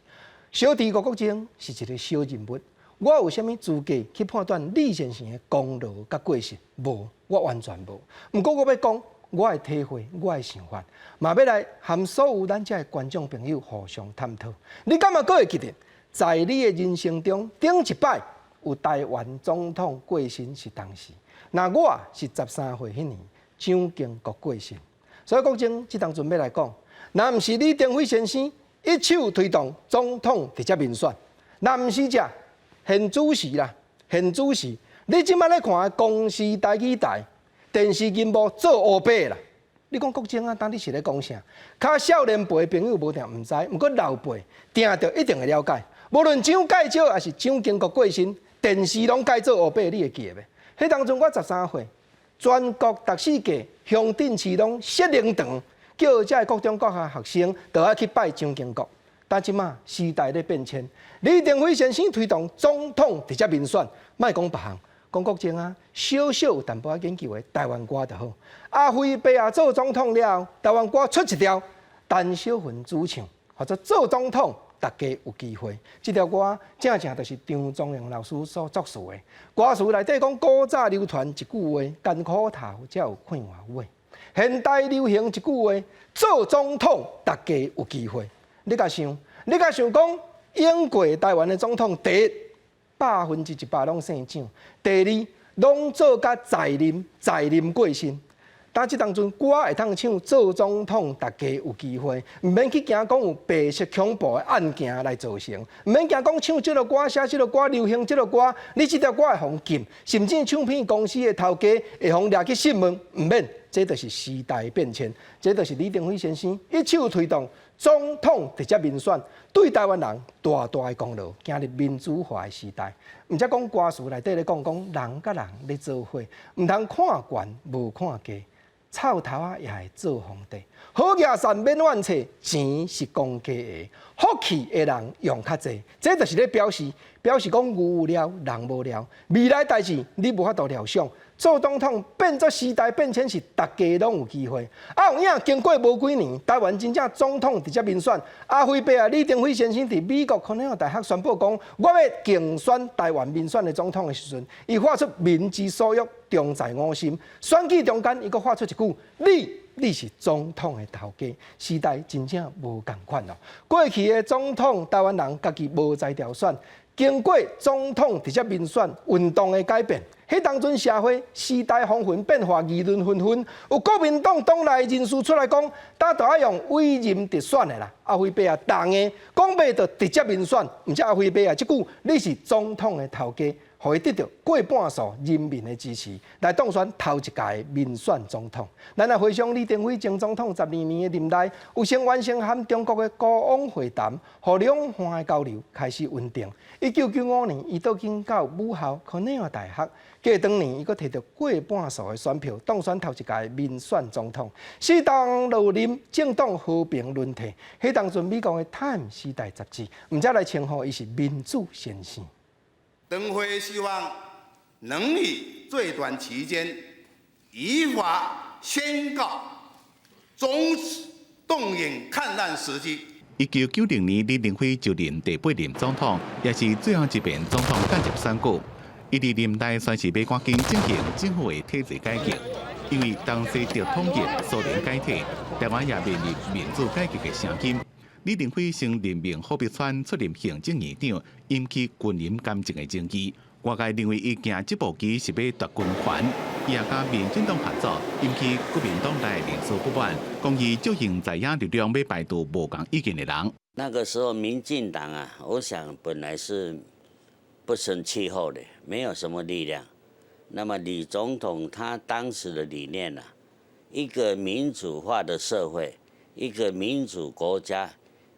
小弟吳國楨是一个小人物，我有啥物資格去判斷李先生的功勞佮過失？無，我完全無。毋過我欲講，我的體會，我的想法，嘛欲來和所有咱遮的觀眾朋友互相探討。你敢嘛閣會記得，在你的人生中頂一擺有台灣總統過身是當時？那我是13歲彼年蔣經國過身，所以國楨這當陣欲來講，若毋是李登輝先生一手推動總統直接民選，若毋是這現主時啦，現主時，你這擺咧看公視台語台電視螢幕做烏白啦。你講國楨啊，當你是咧講啥？較少年輩的朋友無定毋知，毋過老輩定著一定會了解。無論蔣介石抑是蔣經國過身，電視攏改做烏白，你會記得袂？彼當陣我13歲，全國逐四界鄉鎮市攏設靈堂，叫遮的國中國校學生都愛去拜蔣經國。但這馬時代咧變遷，李登輝先生推動總統直接民選，莫講別項，講國楨啊，小小有淡薄仔研究的台灣歌就好。阿輝伯啊做總統了後，台灣歌出一條，陳小雲主唱，號做做總統，大家有機會。這條歌正正就是張宗榮老師所作詞的。歌詞內底講古早流傳一句話，艱苦頭才有快活尾。現代流行一句話，做總統，大家有機會。你共想，你共想講，英國台灣的總統，第一100%攏姓蔣，第二攏做甲在任，在任過身。但這當陣歌會通唱做總統，大家有機會，毋免去驚講有白色恐怖的案件來造成，毋免驚講唱這个歌、寫這个歌、流行這个歌，你這條歌會予禁，甚至唱片公司的頭家會予掠去訊問，毋免。這就是時代變遷，這就是李登輝先生一手推動總統直接民選，對台灣人大大的功勞，走入民主化的時代。毋才講歌詞內底咧講講人佮人咧做伙，毋通看懸無看低，臭頭仔也會做皇帝。好額善免怨嗟，錢是公家的，福氣的人用較濟，這就是咧表示，表示講牛有料，人無料，未來代誌你無法度料想。做總統變做時代變遷是大家攏有機會。啊，有影經過無幾年，台灣真正總統直接民選。阿輝伯啊，李登輝先生佇美國康奈爾大學宣布講，我欲競選台灣民選的總統的時陣，伊發出民之所欲，重在我心。選舉中間，伊閣發出一句：你你是總統的頭家。時代真正無仝款咯。過去的總統，台灣人家己無才調選，經過總統直接民選運動的改變。彼當陣社會時代風雲變化，議論紛紛，有國民黨黨內人士出來講，咱著愛用委任直選的啦。阿輝伯啊，逐个講欲著直接民選，毋才阿輝伯啊，這句你是總統的頭家，予伊得著過半數人民的支持，來當選頭一屆民選總統。咱來回想李登輝前總統12年的任內，有先完成和中國的高峰會談，予兩岸的交流開始穩定。1995年，伊倒轉到母校康奈爾大學。過當年，伊閣提著過半數的選票，當選頭一屆民選總統。四黨落任，政黨和平輪替。彼當陣，美國的《Time》時代雜誌，毋才來稱呼伊是民主先生。登輝希望能以最短期間，依法宣告終止動員戡亂時期。 1990年，李登輝就任第八任總統，也是最後一遍總統間接選舉。伊佇任內宣示欲趕緊進行政府的體制改革，因為當西德統一、蘇聯解體，台灣也面臨民主改革的聲音。李登輝先任命郝柏村出任行政院長，引起軍人感情的爭議。外界認為伊行這步棋是欲奪軍權，伊也佮民進黨合作，引起國民黨內人士不滿，講伊借用在野力量欲排除無仝意見的人。那個時候，民進黨啊，我想本來是不成氣候的，沒有什麼力量。那麼李總統他當時的理念啊，一個民主化的社會，一個民主國家，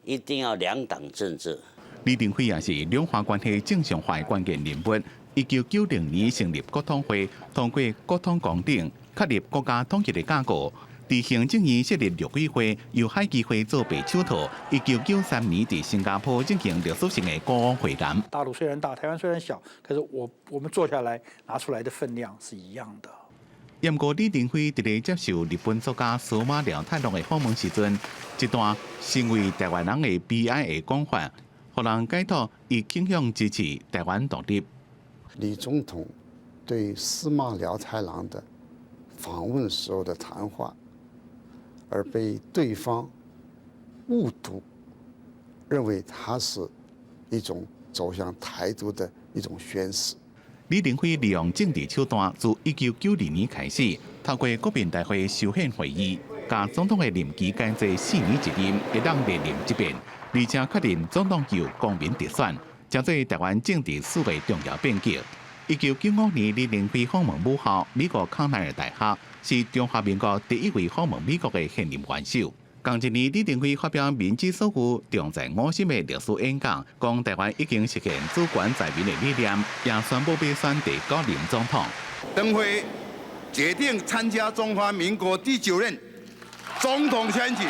一定要兩黨政治。李登輝也是兩岸關係正常化的關鍵人物。1990年成立國統會，通過國統綱領，確立國家統一的架構。佇行政院設立陸委會，由海基會做白手套。1993年佇新加坡進行歷史性的國安會談。大陸雖然大，台灣雖然小，可是我們坐下來拿出來的分量是一樣的。毋過李登輝佇咧接受日本作家司馬遼太郎的訪問時陣，這段成為台灣人的悲哀的講法，予人解讀伊傾向支持台灣獨立。李總統對司馬遼太郎的訪問時候的談話，而被對方誤讀，認為他是一種走向台獨的一種宣示。李登輝利用政治手段，自1992年開始，透過國民大會修憲會議，將總統的任期改做4年一任，會當連任一遍，而且確認總統由公民直選，成做台灣政治史的重要變革。1995年，李登輝訪問母校美國康奈爾大學，是中華民國第一位訪問美國的現任元首。仝一年，李登輝發表民之所欲，重在我心的歷史演講，講台灣已經實現主權在民的理念，也宣布欲選第九任總統。登輝決定參加中華民國第九任總統選舉。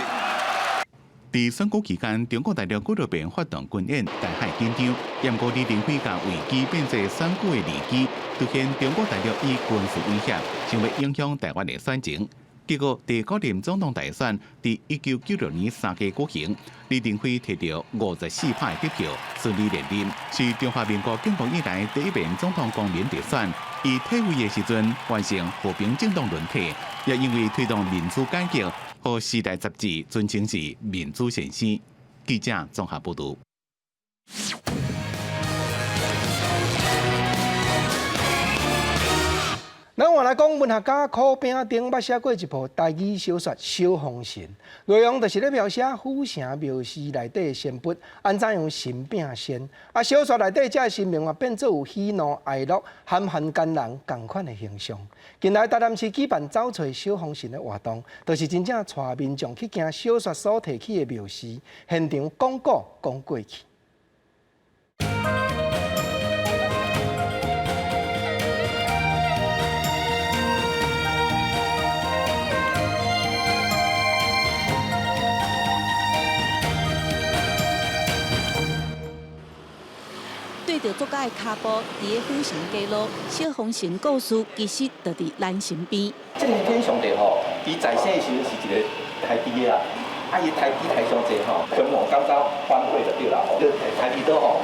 佇選舉期間，中國大陸幾落遍發動軍演，台海緊張。毋過李登輝將危機變做選舉的利機，凸顯中國大陸以軍事威脅，想欲影響台灣的選情。結果，第九任總統大選佇1996年3月舉行，李登輝提著54%得票，順利連任，是中華民國建國以來第一遍總統公民直選。伊退位的時陣，完成和平政黨輪替，也因為推動民主改革，予《時代》雜誌尊稱是民主先生。記者綜合報導。咱換來講，文學家柯炳丁捌寫過一部台語小說《小風神》，內容就是咧描寫府城廟寺內底的神佛按怎樣神變仙。啊，小說內底這神明嘛變做有喜怒哀樂、含含奸人仝款的形象。近來台南市舉辦走揣小風神的活動，就是真正帶民眾去行小說所提起的廟寺，現場講古講過去。對著作家的跤步，佇个府城街路，小風神故事其實就佇咱身邊。這個天上帝吼，伊在生的時陣是一個刣豬的啦，啊，伊刣豬刣傷濟吼，兇猛感覺反悔就對啦吼，就刣豬刀吼，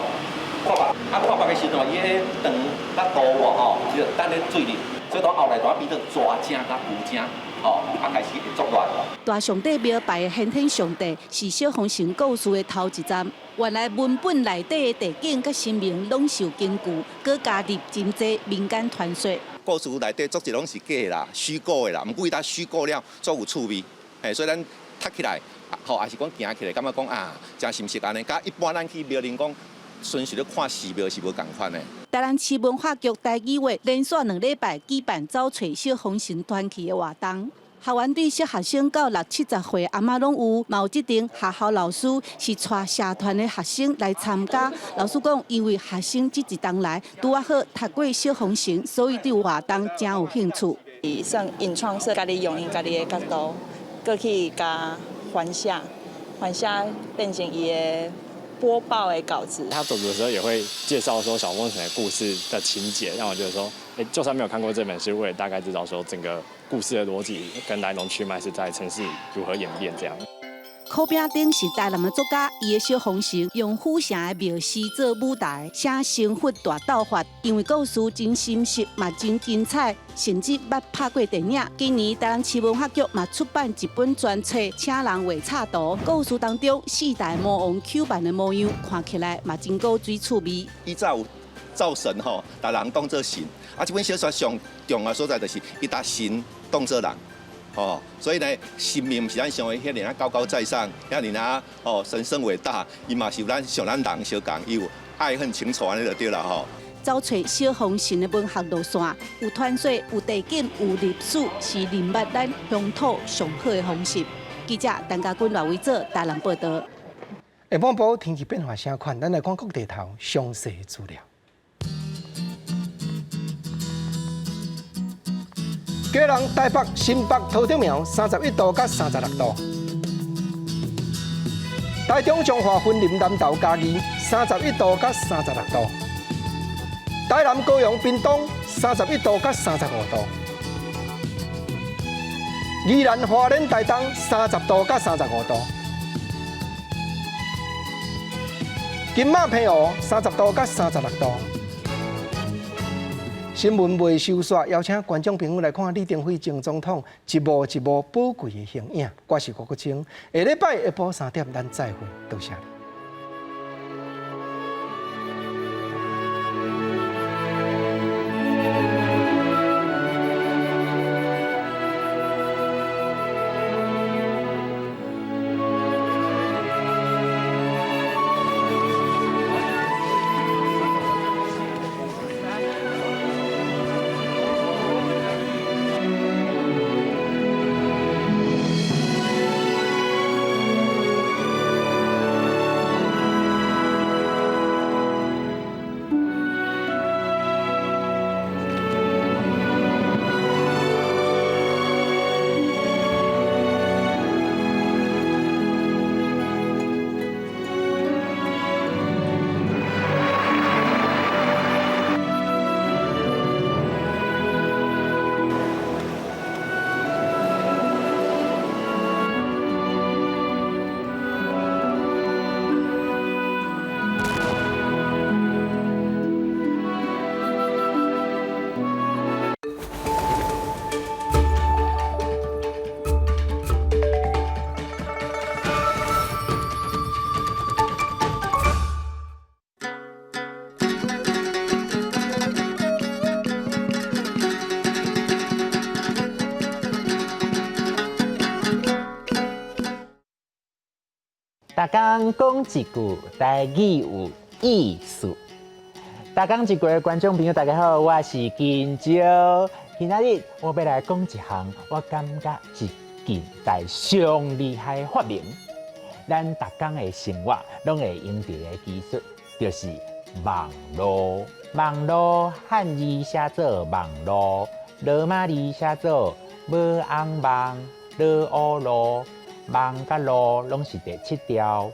破腹，啊破腹的時陣，伊彼腸佮肚吼，就等咧水哩，所以到後來就變做蛇精佮牛精。哦，啊開始會作亂。大上帝廟拜的玄天上帝是小風神故事的頭一站。原來文本內底的地景佮神明攏受根據，閣加入真濟民間傳說。故事內底足濟攏是假的啦，虛構的啦。毋過伊呾虛構了，足有趣味。嘿，所以咱讀起來，吼，抑是講行起來，感覺講啊，誠心實按呢。佮一般咱去廟裡講，純粹咧看寺廟是無仝款的。台南市文化局台語會連續2禮拜舉辦走揣小風神傳奇的活動。校園對小學生到六七十歲阿嬤攏有，嘛有這間學校老師是帶社團的學生來參加。老師講，因為學生這一冬來拄仔好讀過小風神，所以對活動誠有興趣。算𪜶創設，家己用𪜶家己的角度，閣去共翻寫，翻寫變成伊的播報的稿子。他走讀的時候也會介紹說小風神的故事的情節，讓我覺得說，欸，就算沒有看過這本書，我也大概知道說整個故事的邏輯跟來龍去脈是在城市如何演變這樣。柯炳丁是台南的作家，伊的小風神用府城的廟寺做舞台，寫神佛大鬥法。因為故事真深實，嘛真精彩，甚至捌拍過電影。今年台南市文化局嘛出版一本專冊，請人畫插圖。故事當中四大魔王 Q 版的模樣，看起來嘛真古錐趣味。伊早有造神吼，共人當做神。啊，這本小說上重要所在就是伊共神當做人。哦，所以呢，神明毋是咱想的遐爾啊高高在上，遐爾啊哦神聖偉大，伊嘛是有咱像咱人相仝，伊有愛恨情仇按呢就對啦吼。走揣小風神的文學路線，有傳說、有地景、有歷史，是認捌咱鄉土上好的方式。記者陳家軍、賴偉哲台南報導。下半晡天氣變化啥款？咱來看各地頭詳細資料。基隆、台北、新北、桃竹苗31度佮36度；台中、彰化、雲林、南投、嘉義31度佮36度；台南、高雄、屏東31度佮35度；宜蘭、花蓮、台東30度佮35度；金馬、澎湖30度佮36度。新聞未收煞，邀請觀眾朋友來看李登輝前總統一幕一幕寶貴的形影。我是郭國清，下禮拜下晡3點，咱再會，多謝。逐工講一句台語有意思。逐工一句的觀眾朋友，大家好，我是金蕉。今仔日我欲來講一項，我感覺是近代上厲害的發明。咱逐工的生活攏會用著的技術，就是網路。網路漢字寫做網路，羅馬字寫做無紅網、羅烏路。網佮路攏是第七調。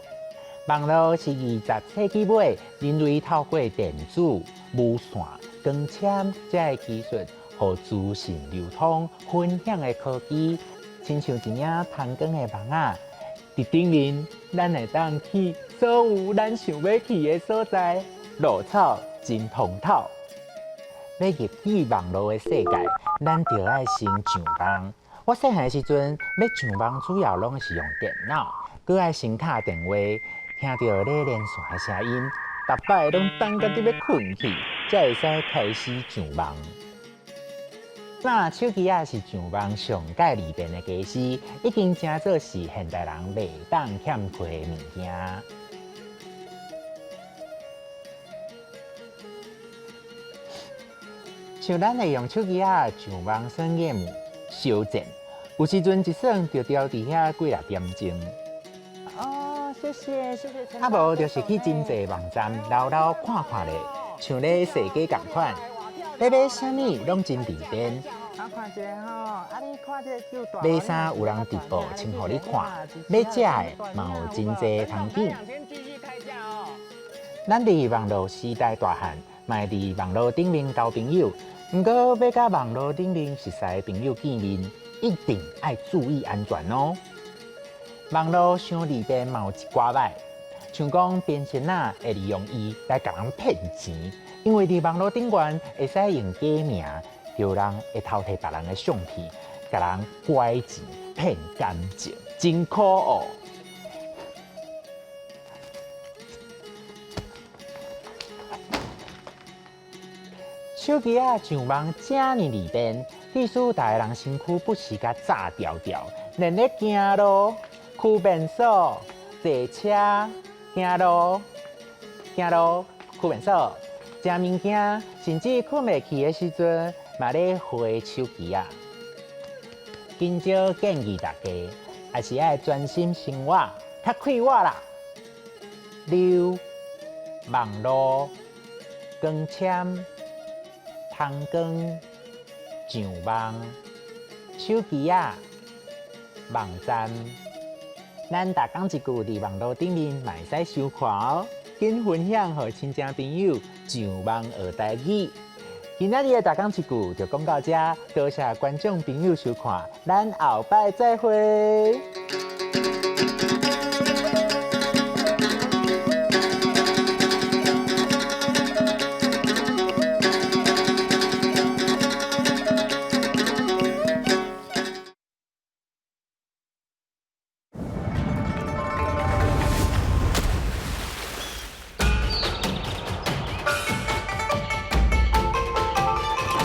網路是20世紀尾人類透過電子、無線、光纖這个技術，予資訊流通、分享的科技，親像一領通光的網仔，佇頂面咱會當去所有咱想欲去的所在，路草真通透。欲入去網路的世界，咱著愛先上網。我細漢的時陣，欲上網主要攏是用電腦，閣愛先敲電話，聽著咧連線的聲音，逐擺攏等甲得欲睏去，才會使開始上網。那手機仔是上網上蓋利便的家私，已經成做是現代人袂當欠缺的物件。像咱會用手機仔上網耍 game。相戰，有時陣一耍就牢佇遐幾若點鐘。哦，謝謝謝謝。啊無就是去真濟網站摎摎看看咧，像咧踅街仝款，欲買啥物攏真利便。買衫有人直播穿予你看，欲食的嘛有真濟通揀。咱佇網路時代大漢，嘛會佇網路頂面交朋友。毋過，欲佮網路頂面熟似的朋友見面，一定愛注意安全哦。網路傷利便嘛有一寡歹，像講騙仙仔會利用伊來共人騙錢，因為佇網路頂懸會使用假名，著人會偷提別人的相片，共人拐錢騙感情，真可惡。手機仔上網遮爾利便，意思逐个人身軀不時共炸牢牢，連咧行路、區便所、坐車、行路、行路、區便所、食物件，甚至睏袂去的時陣，嘛咧滑手機仔。今朝建議大家，還是愛專心生活，較快活啦。溜網路、光纖、通光、上網、手機仔、網站，咱逐工一句佇網路頂面嘛會使收看哦。緊分享予親情朋友上網學台語。今仔日的逐工一句就講到遮，多謝觀眾朋友收看，咱後擺再會。